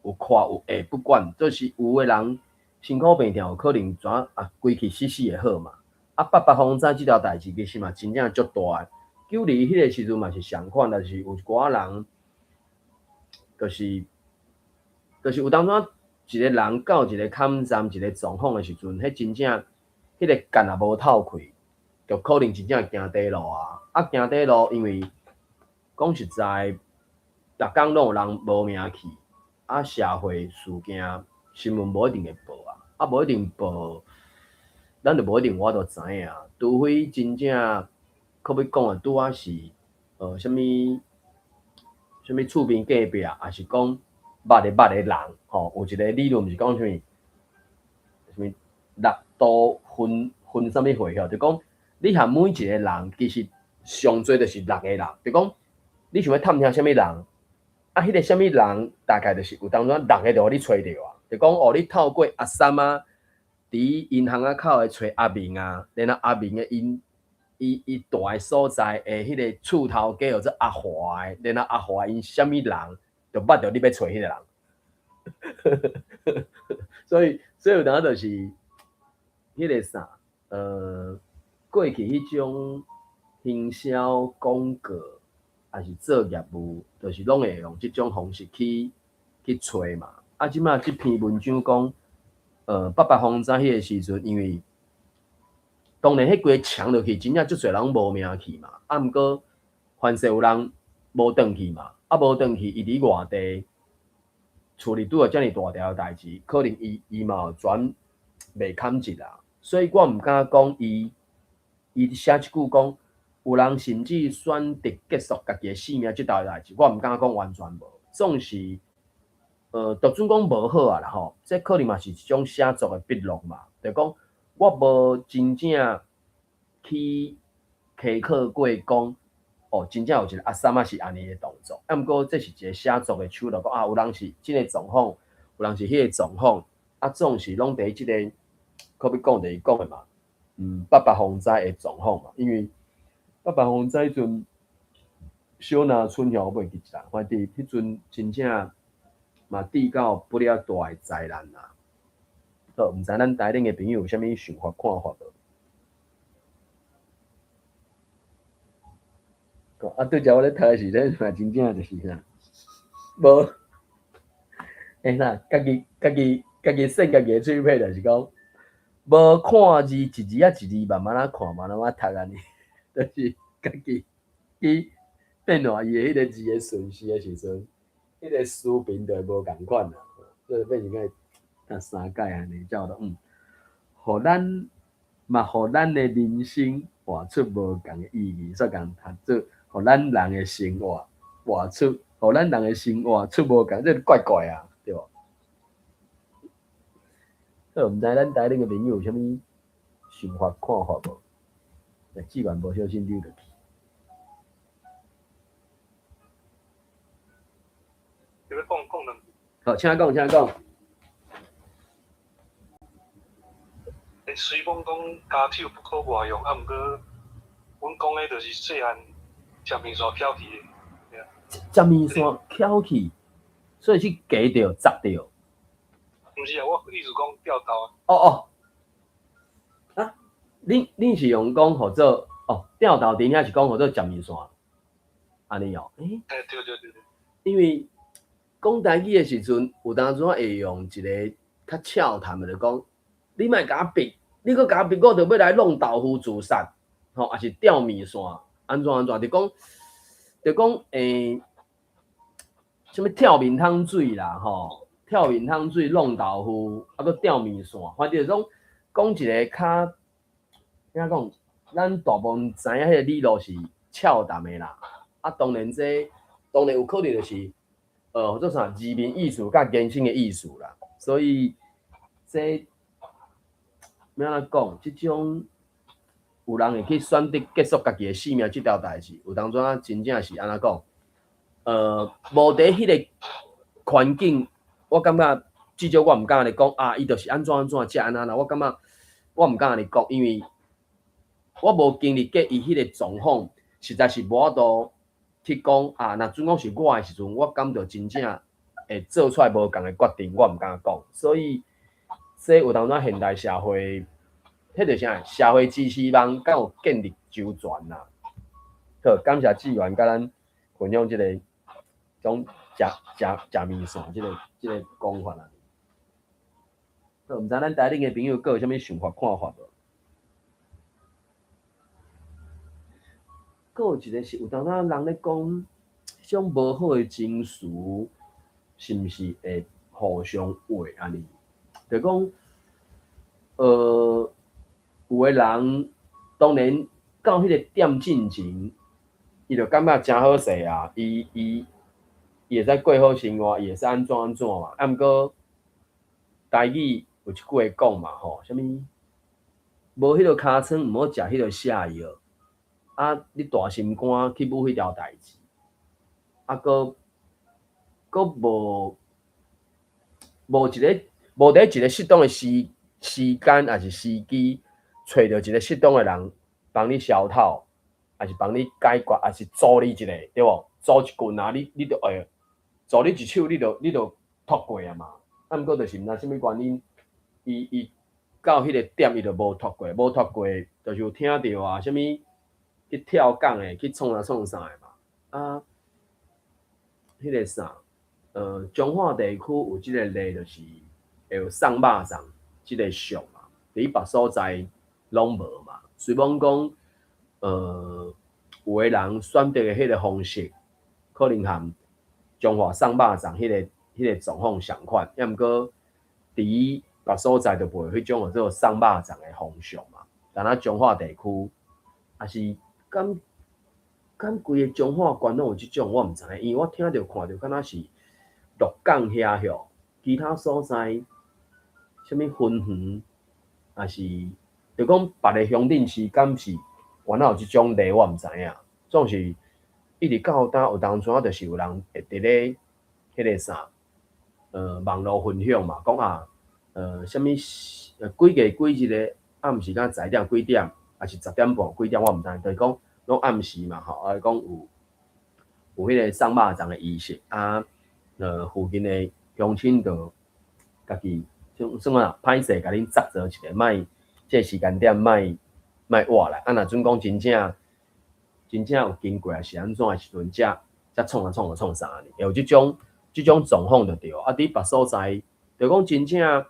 有闊有狹，不管，就是有的人辛苦病痛有可能怎啊，規氣死死會好嘛。啊，八八風災這條代誌其實嘛真正足大的。九二彼个時陣嘛是相款，但是有一寡人，就是有當陣一個人到一個坎站一個狀況的時陣，彼真正彼個肝若無透氣，就可能真正行短路啊！啊，行短路，因為講實在，逐工攏有人無命去，啊，社會事件新聞無一定會報啊，啊，無一定報，咱就無一定有法度知影，除非真正。閣欲講的拄仔是，啥物啥物厝邊隔壁，抑是講捌的捌的人，吼，有一個理論毋是講啥物，啥物六度分分啥物會吼，就講你和每一個人其實上濟就是六個人，就講你想欲探聽啥物人，啊，彼個啥物人大概就是有當陣六個就予你揣著啊，就講哦，你透過阿三仔佇銀行仔口的揣阿明啊，然後阿明的𪜶。伊伊蹛的所在的彼個厝頭家叫做阿華的，然後阿華𪜶啥物人，就捌著你欲揣彼個人。所以有當就是彼個啥，過去彼種行銷廣告，抑是做業務，就是攏會用這種方式去揣嘛。啊，這擺這篇文章講，八八風災彼個時陣，因為當然，彼規牆落去，真正足濟人無命去嘛。啊，毋過凡勢有人無轉去嘛。啊，無轉去，伊佇外地厝裡拄著遮爾大條代誌，可能伊伊嘛有轉袂堪一啦。所以我毋敢講伊伊寫這句講，有人甚至選擇結束家己的性命這條代誌，我毋敢講完全無。總是，就準講無好啊啦吼。這可能嘛是一種寫作的筆錄嘛，就講。我無真正去稽考過講，哦，真正有一個阿三仔是按呢的動作。啊，毋過這是一個寫作的手段，講啊，有人是這個狀況，有人是彼個狀況，啊，總是攏佇這個，可欲講就是講的嘛，八八風災的狀況嘛，因為八八風災陣，小林村遐我袂記得啦，反正彼陣真正嘛締到不了大的災難啦。好，毋知咱台頂的朋友有啥物想法看法無？啊，拄才我咧讀的時陣嘛，真正就是啥，無，欸啥，家己家己家己搧家己的喙䫌，就是講，無看字，一字仔一字慢慢仔看，慢慢仔讀按呢，就是家己去變換伊的彼個字的順序的時陣，彼個書評就會無仝款啦，所以變成講。讀三擺按呢，才有得嗯，予咱嘛，予咱的人生活出無仝的意義，煞共讀做，予咱人的生活活出，予咱人的生活出無仝，這怪怪啊，對無？好，毋知咱台頂的朋友有啥物想法看法無？志願無小心溜落去。欲講講兩句。好，請講，請講。欸，雖罔講家醜不可外揚，啊，毋過，阮講的就是細漢食麵線翘去的，對啊。食麵線翹去，所以是夾著、砸著。毋是啊，我意思講吊豆啊。哦哦。啊，恁是用講號做哦，吊豆佇遐是講號做食麵線，按呢哦。欸，對對對對。因為講台語的時陣，有當陣會用一個較俏談的，就講。你莫共我逼，你閣共我逼，我就欲來弄豆腐自殺，吼，抑是吊麵線，按怎按怎，就講，就講，欸，啥物跳面桶水啦吼，跳面桶水弄豆腐，啊閣吊麵線，反正攏講一个較按怎講，咱大部分知影彼個理路是俏談的啦。啊，當然這當然有可能就是，做啥字面意思佮延伸的意思啦。所以這欲按怎講，這種有人會去選擇結束家己的性命這條代誌，有當陣仔真正是按怎講？無佇彼个環境，我感覺至少我毋敢按呢講啊，伊就是按怎按怎才按怎啦。我感覺我毋敢按呢講，因為我無經歷過伊彼個狀況，實在是無法度去講啊。若準講是我的時陣，我敢著真正會做出來無仝的決定，我毋敢講。所以，這有當陣現代社會，彼個啥？社會支持網敢有建立周全啦。好，感謝志源佮咱分享這個種食食食麵線這個講法啦。好，毋知咱台頂的朋友閣有啥物想法看法無？閣有一個是有當仔人咧講，彼種無好的情緒，是毋是會互相話按呢？就講，有的人當然到彼個點進前，伊就感覺誠好勢啊，伊伊伊會使過好生活，伊會使按怎按怎嘛。啊，毋過台語有一句話講嘛吼，啥物無彼个尻川，毋好食彼个瀉藥。啊，你大心肝去舞彼條代誌，啊，閣閣無無一个無佇一个適當的時時間，抑是時機，揣著一个適當的人幫你消透，抑是幫你解決，抑是助你一下，對無？助一棍啊，你你就會助你一手，你就你就脫過啊嘛。啊，毋過就是毋知啥物原因，伊伊到彼个點，伊就無脫過，無脫過，就是有聽著啊，啥物去跳港的，去創啥創啥的嘛。啊，彼个啥，彰化地區有這个例，就是會有送肉粽這个俗嘛，佇別所在攏無嘛。雖罔講，有的人選擇的彼个方式，可能和彰化送肉粽彼个狀況相款，抑毋過佇別所在就袂有彼種叫做送肉粽的風俗嘛。但若彰化地區，抑是敢敢規个彰化縣攏有這種，我毋知影，因為我聽著看著敢若是鹿港遐吼，其他所在，啥物芬園，抑是就講別个鄉鎮市敢是原來有這種例，我毋知影。總是一直到今有當陣就是有人會佇咧彼个啥，網路分享嘛，講啊，啥物幾月幾日的暗時敢十點幾點，抑是10點半幾點，我毋知，就是講攏暗時嘛吼，啊講有有彼个送肉粽的儀式，啊，附近的鄉親就家己算算啊，歹勢共恁紮做一下，莫這個時間點莫莫活來，啊若準講真正真正有經過，抑是按怎的時陣，才才創啊創啊創啥呢？會有這種這種狀況就對。啊，佇別所在，就講真正，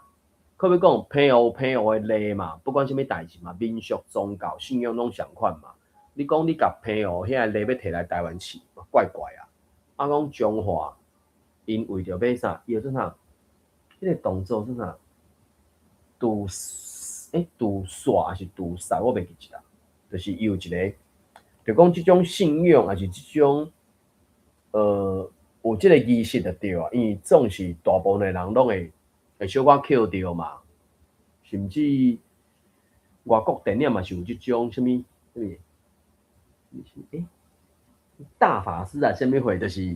可欲講平湖有平湖的例嘛，不管啥物代誌嘛，民俗、宗教、信仰攏相款嘛。你講你共平湖遐個例欲提來台灣試，怪怪啊！啊，講彰化，𪜶為著欲啥？伊叫做啥？彼個動作做啥？屠屠煞抑是屠殺？我袂記得啦。就是伊有一個，就講這種信仰，抑是這種，有這個儀式就對啊。因為總是大部分的人攏會會小可抾著嘛，甚至外國電影嘛是有這種啥物啥物，大法師啊，啥物貨，就是一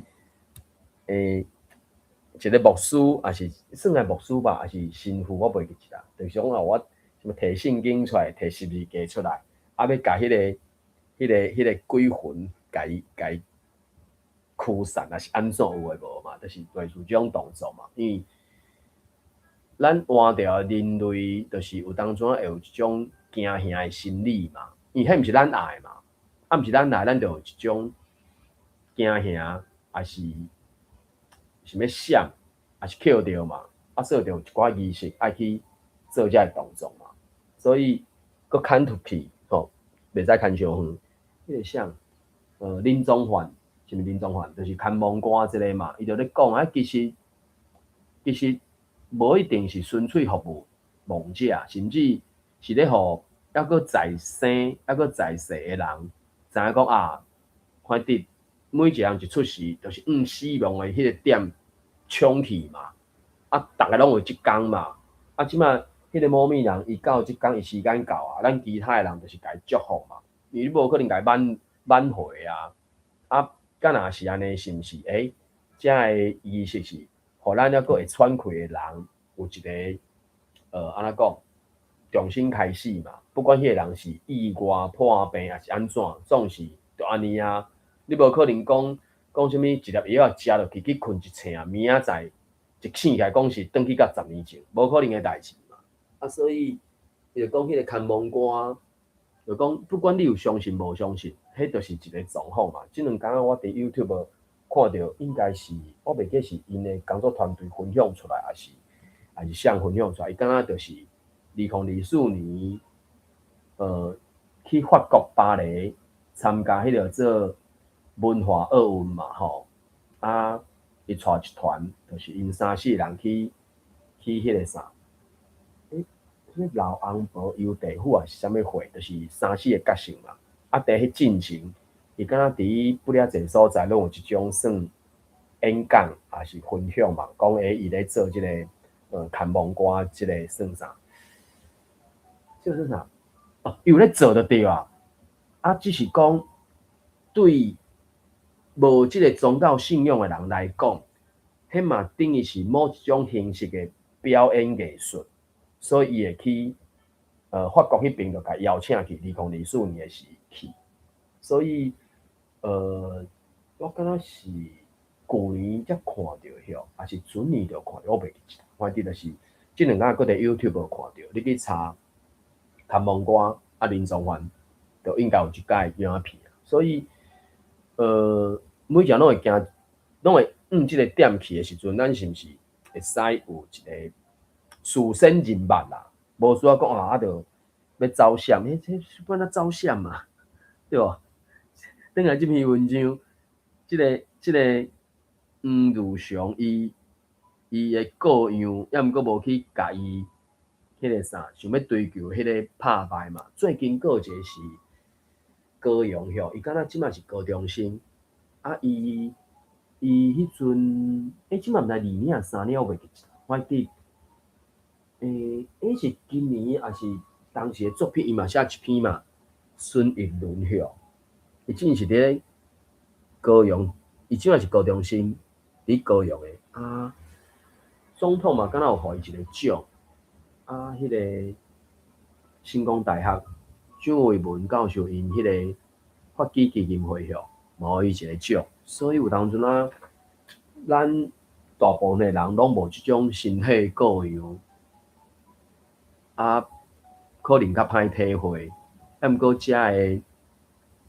個牧師，抑是算係牧師吧，抑是神父，我袂記得啦。就是講啊，我啥物提聖經出來，提十字架出來，啊，欲共彼個鬼魂，共伊共伊驅散，抑是按怎有的無嘛？就是類似這種動作嘛。因為咱活著人類，就是有當陣會有這種驚嚇的心理嘛。因為彼毋是咱愛的嘛，啊，毋是咱愛，咱就有一種驚嚇，抑是想欲閃，抑是抾著嘛，啊，所以就有一寡儀式愛去做這个動作嘛。所以，閣牽出去吼，袂使牽傷遠。彼個啥，林宗範，是毋是林宗范？就是牵亡歌這个嘛，伊就咧講啊，其實無一定是純粹服務亡者，甚至是咧予猶閣在生、猶閣在世的人知影講啊，反正每一個人一出世，就是向死亡的彼個點衝去嘛。啊，逐个攏有這工嘛。啊，這擺彼個某物人，伊到這工，伊時間到啊，咱其他的人就是共伊祝福嘛。因為你無可能共伊挽回啊。啊，敢若是按呢，是毋是？欸，這个儀式是，予咱猶閣會喘氣的人有一個，按怎講，重新開始嘛。不管彼個人是意外破病，抑是按怎，總是就按呢啊。你無可能講講啥物一粒藥仔食落去去睏一醒，明仔載一醒起來講是轉去甲10年前，無可能的代誌嘛。啊，所以伊就講彼個牽亡歌，就講不管你有相信無相信，彼就是一個狀況嘛。這兩工我佇 YouTube 看著，應該是我袂記是𪜶的工作團隊分享出來，抑是誰分享出來？伊敢若就是2024年，去法國巴黎參加彼個做文化奧運嘛吼，啊，伊帶一團，就是𪜶三四個人去彼個啥，欸，啥物老翁婆遊地府抑是啥物會，就是三四個角色嘛。啊，佇彼進前，伊敢若佇不了濟所在攏有這種算演講，抑是分享嘛，講欸，伊咧做這個牽亡歌，這個算啥？這個算啥？哦，伊有咧做就對啊。啊，只是講對無這個宗教信仰的人來講，彼嘛等於是某一種形式的表演藝術，所以伊會去法國彼邊就共邀請去，2024年的時去。所以我敢若是舊年才看著許，抑是準年就看著，我袂記得。反正就是這兩工閣佇 YouTube 看著，你去查牽亡歌啊林宗範，就應該有這擺影片。所以每一個攏會行，攏會向這個點去的時陣，咱是毋是會使有一個事先認捌啦？無需要講啊，啊，著欲走閃，欸，這欲按怎走閃嘛？對無？轉來這篇文章，這個黃如祥伊的個樣，猶毋過無去共伊彼個啥，想欲追求彼個拍敗嘛。最近閣有一個是高雄許，伊敢若這擺是高中生，啊，伊彼陣，欸，這擺毋知二年抑三年，我袂記得，反正，欸，是今年抑是當時的作品，伊嘛寫一篇嘛，孫逸倫許，伊之前是佇咧高雄，伊這擺是高中生，佇高雄的啊，總統嘛敢若有予伊一個獎，啊，彼個成功大學蔣渭文教授𪜶彼個發起基金會許，嘛予伊一個獎，所以有當陣啊，咱大部分的人攏無這種身體個樣，啊，可能較歹體會，啊，毋過遮的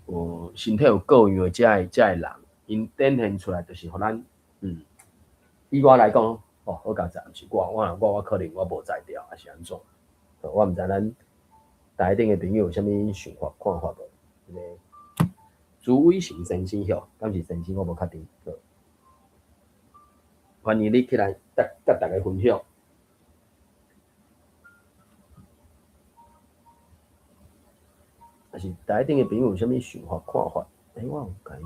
有身體有個樣的遮的人，𪜶展現出來就是予咱，以我來講，哦，好佳哉，毋是我，我若我我可能我無才調，抑是按怎？我毋知咱台頂的朋友有啥物想法看法無？這個朱偉成先生許，敢是先生？我無確定。好，歡迎你起來，佮大家分享。抑是台頂的朋友有啥物想法看法？欸，我有共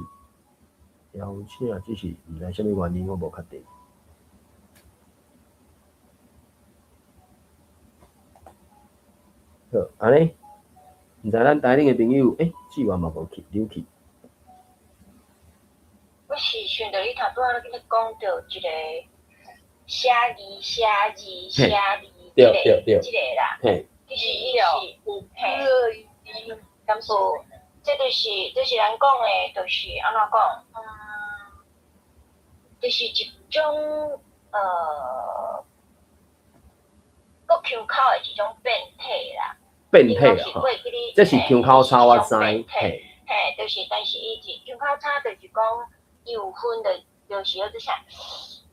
伊邀請，只是毋知啥物原因，我無確定。好，按呢，毋知咱台頂的朋友，欸，志源嘛無去，溜去。我是想著你頭拄仔咧講著一個寫字、寫字、寫字，這個啦，其實伊是，嘿，敢是，這就是咱講的，就是按怎講，就是一種閣腔口的一種變體啦。變體啊！這是腔口差，我知。嘿，就是，但是伊是腔口差，就是講伊有分的，就是叫做啥？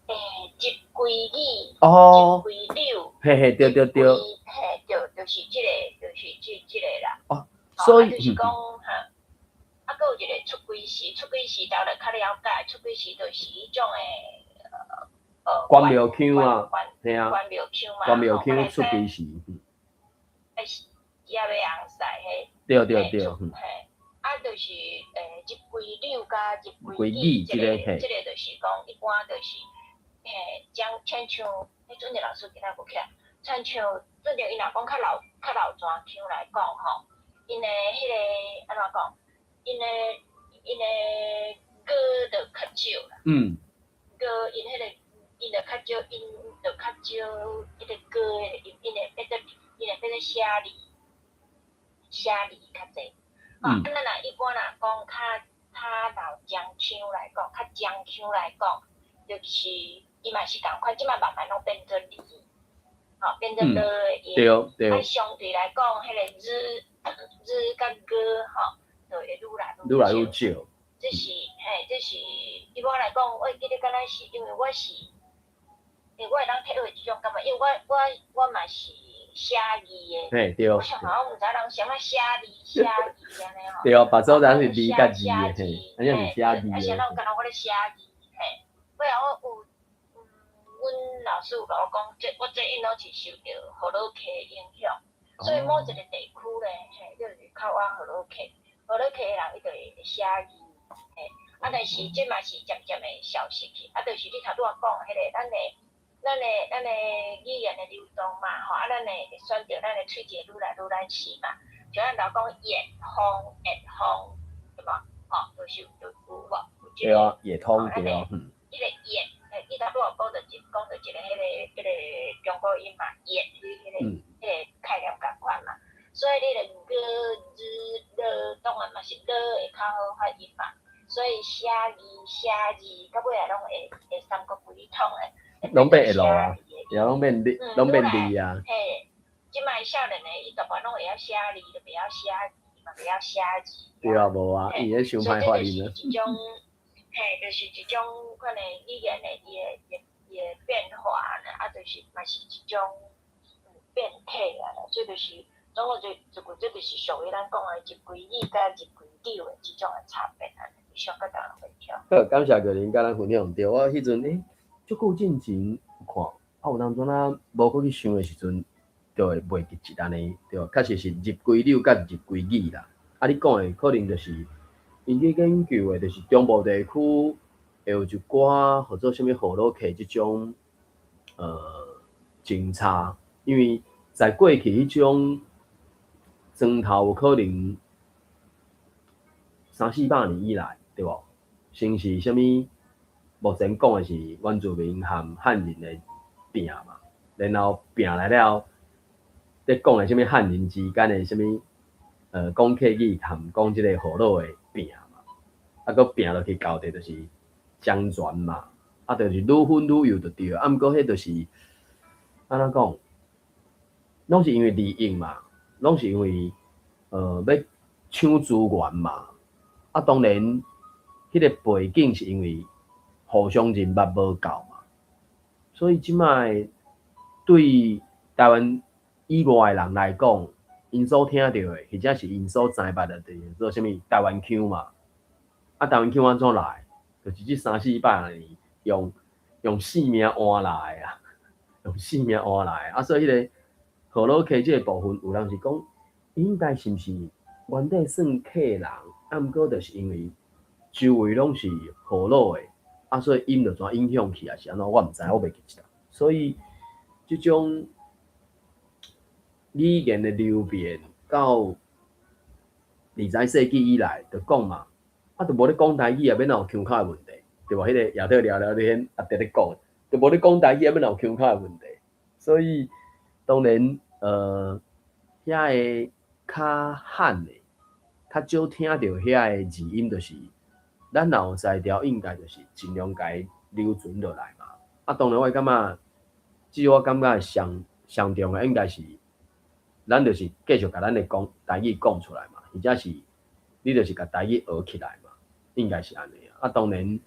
欸，一歸語，哦，一歸柳，嘿嘿，對對對，嘿對，就是這個，就是這個啦。哦，所以就是講哈，啊，閣有一個出軌時，出軌時頭就較了解，出幾時就是彼種的關廟腔啊，嘿啊，關廟腔嘛，關廟腔出幾時？也袂紅曬彼。對對對，嘿，啊，就是入歸柳佮入歸語，這個就是講一般就是嘿，將親像彼陣老師今仔無起來，親像陣伊若講較老泉腔來講吼，𪜶的彼個按怎講，𪜶的歌就較少啦。歌𪜶彼個𪜶就較少，𪜶就較少彼個歌的音，𪜶會變做寫字，寫字較濟。啊，咱若一般若講較老漳腔來講，較漳腔來講，就是伊嘛是仝款，這擺慢慢攏變做字，吼，變做字的音。對對。啊，相對來講，彼個字字佮歌吼，就會愈來愈來愈少。這是嘿，這是一般來講，我會記得敢若是因為我是，因為我會當體會這種感覺，因為我嘛是寫字的。嘿對。我想講，我毋知人啥物寫字寫字按呢吼。對啊，別所在是字佮字的，嘿，按呢是寫字的。啊，啥人敢若我咧寫字，嘿，尾後我有，阮老師有共我講，這我這𪜶攏是受著河洛客影響，所以某一個地區咧，嘿，就是較倚河洛客，河洛客的人伊就會寫字，嘿，啊，但是這嘛是漸漸會消失去，啊，就是你頭拄仔講彼個，咱的語言的流動嘛，吼，啊，咱會選擇咱的喙舌愈來愈難飼嘛，像咱老講言風言風，對無？吼，就是有有無？有這個。對啊，也通對啊，嗯。這個言，嘿，你頭拄仔講著一個彼個中國音嘛，言，彼個概念仝款嘛，所以你的歌、字、了，當然嘛是了會較好發音嘛，所以寫字寫字，到尾仔攏會三國規統的。攏變會落啊，也攏變字，攏變字啊。嘿，這擺少年的伊大半攏會曉寫字，就袂曉寫字嘛，袂曉寫字。對啊，無啊，伊彼傷歹發音啊。所以這就是一種，嘿，就是一種款的語言的伊的變化呢，啊，就是嘛是一種變體啊，這就是總共這就是屬於咱講的入歸語佮入歸柳的這種的差別啊，上閣逐人分享。好，感謝玉玲佮咱分享。對，我彼陣欸，足久進前有看，啊有當陣啊無閣去想的時陣，就會袂記得按呢，對，確實是入歸柳佮入歸語啦。啊，你講的可能就是𪜶去研究的，就是中部地區會有一寡號做啥物河洛客這種政策，因為在過去彼種磚頭有可能三四百年以來，對無？先是啥物？目前講的是原住民和漢人的拼嘛，然後拼來了，咧講的啥物漢人之間的啥物，講客語含講這個河洛的拼嘛，啊，閣拼落去到底就是漳泉嘛，啊，就是愈分愈幼就對，啊，毋過彼就是按怎講，攏是因為利益嘛，攏是因為欲搶資源嘛，啊，當然彼個背景是因為互相人脈無夠嘛，所以這擺對台灣以外的人來講，𪜶所聽著的，或者是𪜶所知捌的，就是做啥物台灣腔嘛。啊，台灣腔按怎來？就是這三四百年用性命換來的啊，用性命換來的。啊，所以彼個河洛客這個部分，有人是講，應該是毋是原底算客人？啊，毋過就是因為周圍攏是河洛的。啊，所以音就怎影響去啊？是按怎？我毋知，我袂記得。所以這種語言的流變，到20世紀以來，就講嘛，啊，就無咧講台語啊，欲哪有腔口的問題，對無？彼個亞特聊聊天啊，佇咧講，就無咧講台語啊，欲哪有腔口的問題？所以當然，遐個較罕的，較少聽著遐個字音，就是咱若有才調，應該就是盡量共伊留存落來嘛。啊，當然我感覺，至少我感覺上上重要應該是，咱就是繼續共咱的講台語講出來嘛，或者是你就是共台語學起來嘛，應該是按呢。啊，當然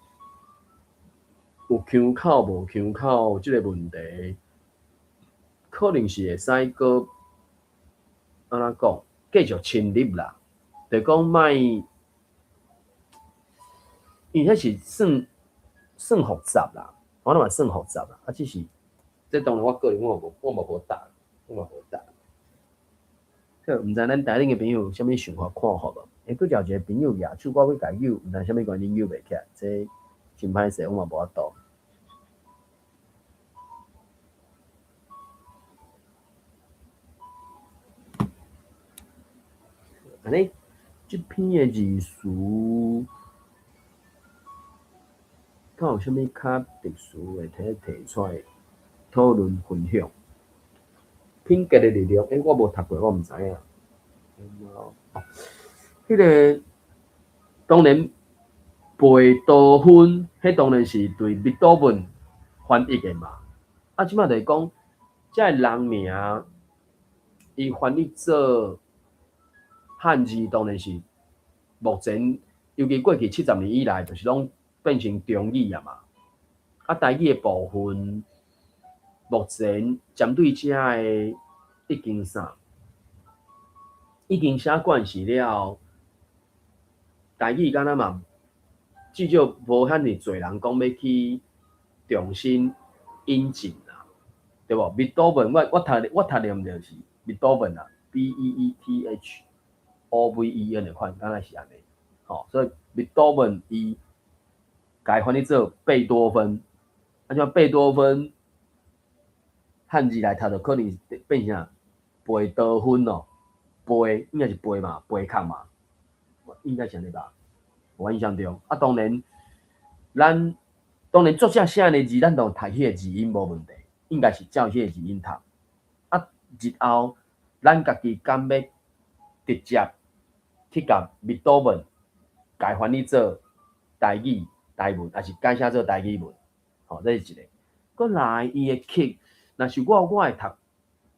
有腔口無腔口這個問題，可能是會使閣按怎講，繼續深入啦，就講莫。因為彼是算算複雜啦，我諗嘛算複雜啦，啊，只是這當然我個人我嘛無答，我嘛無答。這毋知咱台頂的朋友有啥物想法看法無？欸，閣有一個朋友舉手，我欲共伊揪，毋知啥物原因揪袂起來，這真歹勢，我嘛無法度。按呢，這篇的字詞，敢有啥物較特殊會提出來討論分享？品格的力量，欸，我無讀過，我毋知影。彼個當然貝多芬，彼當然是對貝多芬翻譯的嘛。啊，這擺就是講，這个人名，伊翻譯做漢字，當然是目前，尤其過去70年以來，就是攏變成中語啊嘛。啊，台語的部分，目前針對這个已經啥，已經寫慣勢了後，台語敢若嘛，至少無遐爾濟人講欲去重新引進啦，對無？貝多芬，我讀念就是貝多芬啦，B E E T H O V E N 的款，敢若是按呢，吼，所以貝多芬伊共伊翻譯做貝多芬，啊，像貝多芬漢字來讀，就可能變成貝多芬咯，貝應該是貝嘛，貝殼嘛，應該是按呢吧？我印象中，啊，當然，咱當然作者寫的字，咱都讀彼個字音無問題，應該是照彼個字音讀。啊，日後咱家己敢欲直接去共貝多芬共伊翻譯做台語、台文，抑是改寫做台語文？吼，這是一個。閣來伊的曲，若是我，我會讀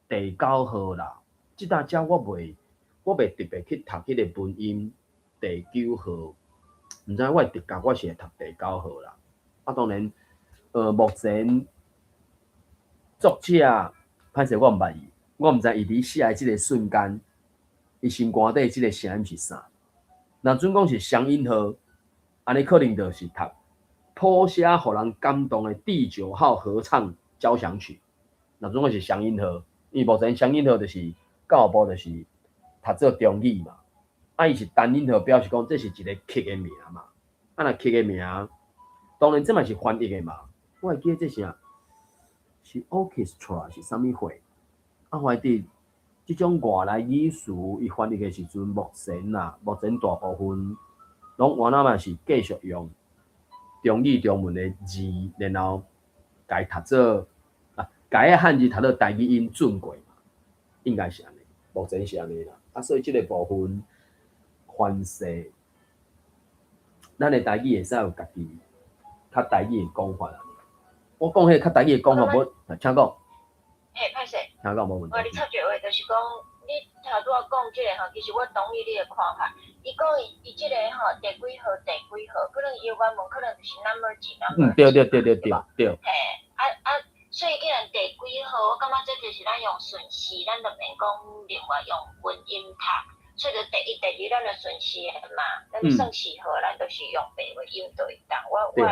第九號啦。這搭遮我袂特別去讀彼個文音第九號，毋知我的直覺我是會讀第九號啦。啊，當然，目前作者歹勢我毋捌伊，我毋知伊佇寫的這个瞬間，伊心肝底這个聲音是啥。若準講是雙音號，按呢可能就是讀譜寫予人感動的第九號合唱交響曲。若準講是雙音號，因為目前雙音號就是教育部就是讀做中語嘛。啊，伊是單音號，表示講這是一個曲的名嘛。啊，若曲的名，當然這嘛是翻譯的嘛。我會記得這啥，是 orchestra 是啥物貨？啊，懷佇這種外來語詞，伊翻譯的時陣，目前啊，目前大部分攏原來嘛是繼續用中語中文的字，然後共伊讀做啊，共彼漢字讀做台語音轉過嘛，應該是按呢，目前是按呢啦。啊，所以這個部分凡勢，咱的台語會使有家己較台語的講法啊。我講彼個較台語的講法，無，請講。嘿，歹勢。請講無問題。我你插一句話，就是講，你頭拄仔講這个吼，其實我同意你的看法。伊講伊伊這个吼，第幾號第幾號，可能伊的原文可能就是 number 幾 number 對對對對對對。嘿，啊啊，所以既然第幾號，我感覺這就是咱用順序，咱就免講另外用文音讀。所以就第一、第二，咱就順序的嘛，咱算序號，咱就是用白話音對當。我的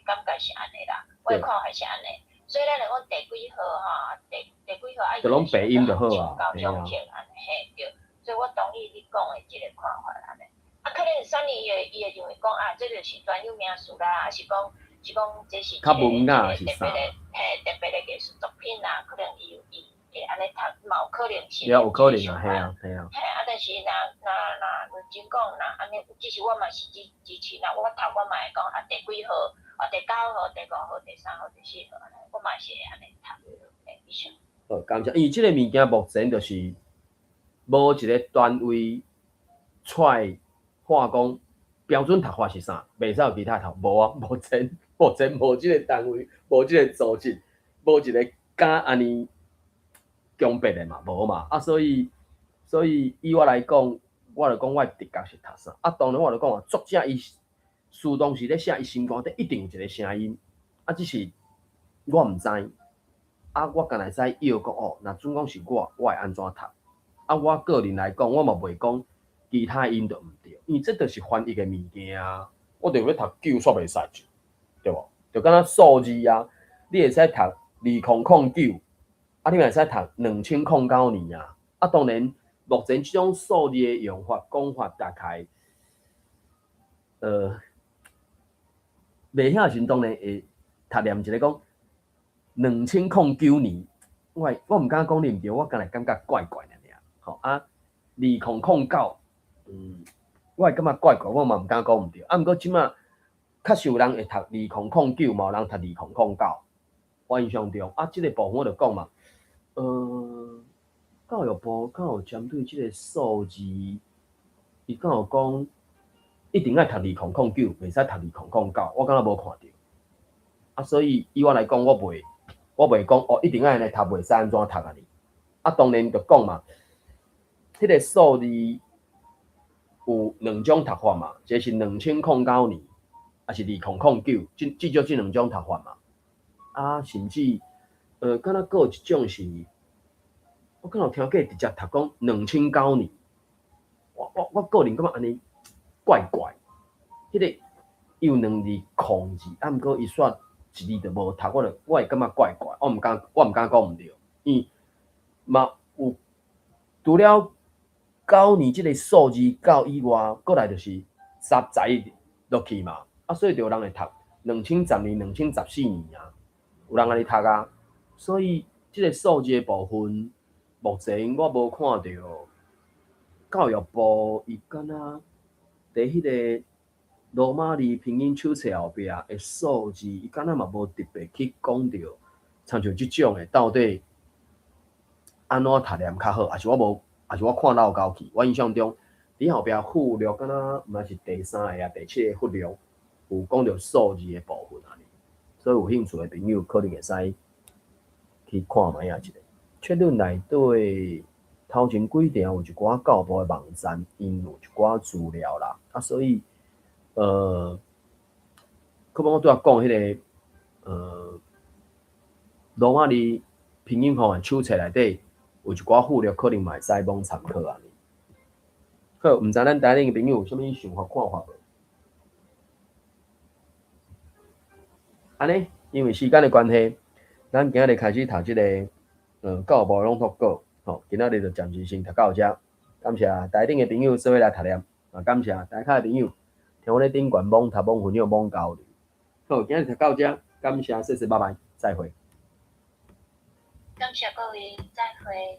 感覺是按呢啦，我的看法是按呢。所以咱就講第幾號吼，第幾號啊？就攏白音就好啊，交響曲按呢，嘿對。所以我同意你講的這個看法按呢。啊，可能啥物伊會伊會認為講啊，這就是專有名詞啦，抑是講是講這是一個較文雅是特別的嘿，特別的藝術作品啊，可能伊有伊會按呢讀，嘛有可能是。也有可能啊，嘿啊，嘿啊。嘿，啊，但是若若若認真講，若按呢，其實我嘛是支持，若我讀我嘛會講啊，第幾號，啊，第九號、第五號、第三號、第四號，按呢，我嘛是會按呢讀。嘿，以上。好，感謝。因為這個物件目前就是無一個單位出來話講標準讀法是啥，袂使有其他讀，無啊，目前無這個單位，無這個組織，無一個敢按呢強迫的嘛，無嘛。啊，所以以我來講，我就講我的直覺是讀啥。啊，當然我就講啊，作者伊書當時咧寫，伊心肝底一定有一個聲音，啊，只是我毋知。啊，我敢若會使臆講哦，若準講是我，我會按怎讀？啊，我個人來講，我嘛袂講其他音就毋對，因為這就是翻譯的物件啊。我著欲讀九煞袂使就，對無？就敢若數字啊，你會使讀2009，啊，你嘛會使讀2009年啊。啊，當然，目前這種數字的用法、講法，大概，袂曉時陣當然會讀念一个講2009年，我毋敢講你毋對，我敢若感覺怪怪爾爾，吼啊，2009，我會感覺怪怪，我嘛毋敢講毋對。啊，毋過這馬較少人會讀2009，嘛有人讀2009。我印象中，啊，這个部分我就講嘛，教育部敢有針對這个數字，伊敢有講一定愛讀2009，袂使讀2009，我敢若無看著。啊，所以以我來講，我袂講哦，一定愛按呢讀，袂使按怎讀按呢。啊，當然就講嘛，彼个數字有兩種讀法嘛，一个是2009年，抑是2009，至少這兩種讀法嘛。啊，甚至，敢若閣有一種是，我敢有聽過直接讀講2009年，我個人感覺按呢怪怪，彼个伊有兩字空字，啊，毋過伊煞一字就無讀，我會感覺怪怪，我毋敢講毋對，伊嘛有除了九年這个數字九以外，閣來就是十十落去嘛，啊，所以就有人會讀2010年、2014年啊，有人按呢讀啊，所以這个數字的部分，目前我無看著教育部伊敢若佇彼个羅馬字拼音手冊後壁的數字，伊敢若嘛無特別去講著，親像這種的到底按怎讀念較好，抑是我無，抑是我看漏溝去。我印象中，佇後壁附錄敢若毋知是第三个啊、第七個附錄，有講著數字的部分按呢，所以有興趣的朋友可能會使去看覓仔一下。確認內底頭前幾條有一寡教育部的網站，𪜶有一寡資料啦，啊，所以，可能我拄仔講彼个，羅馬字拼音方案手冊內底有一寡附錄，可能嘛會使罔參考按呢。好，毋知咱台頂的朋友有啥物想法看法無？按呢，因為時間的關係，咱今仔日開始讀這个，教育部朗讀稿，吼，今仔日就暫時先讀到遮。感謝台頂的朋友做伙來讀念，嘛感謝台跤的朋友聽我咧頂懸罔讀罔分享罔交流。好，今日讀到遮，感謝，謝謝，拜拜，再會。感謝各位，再會。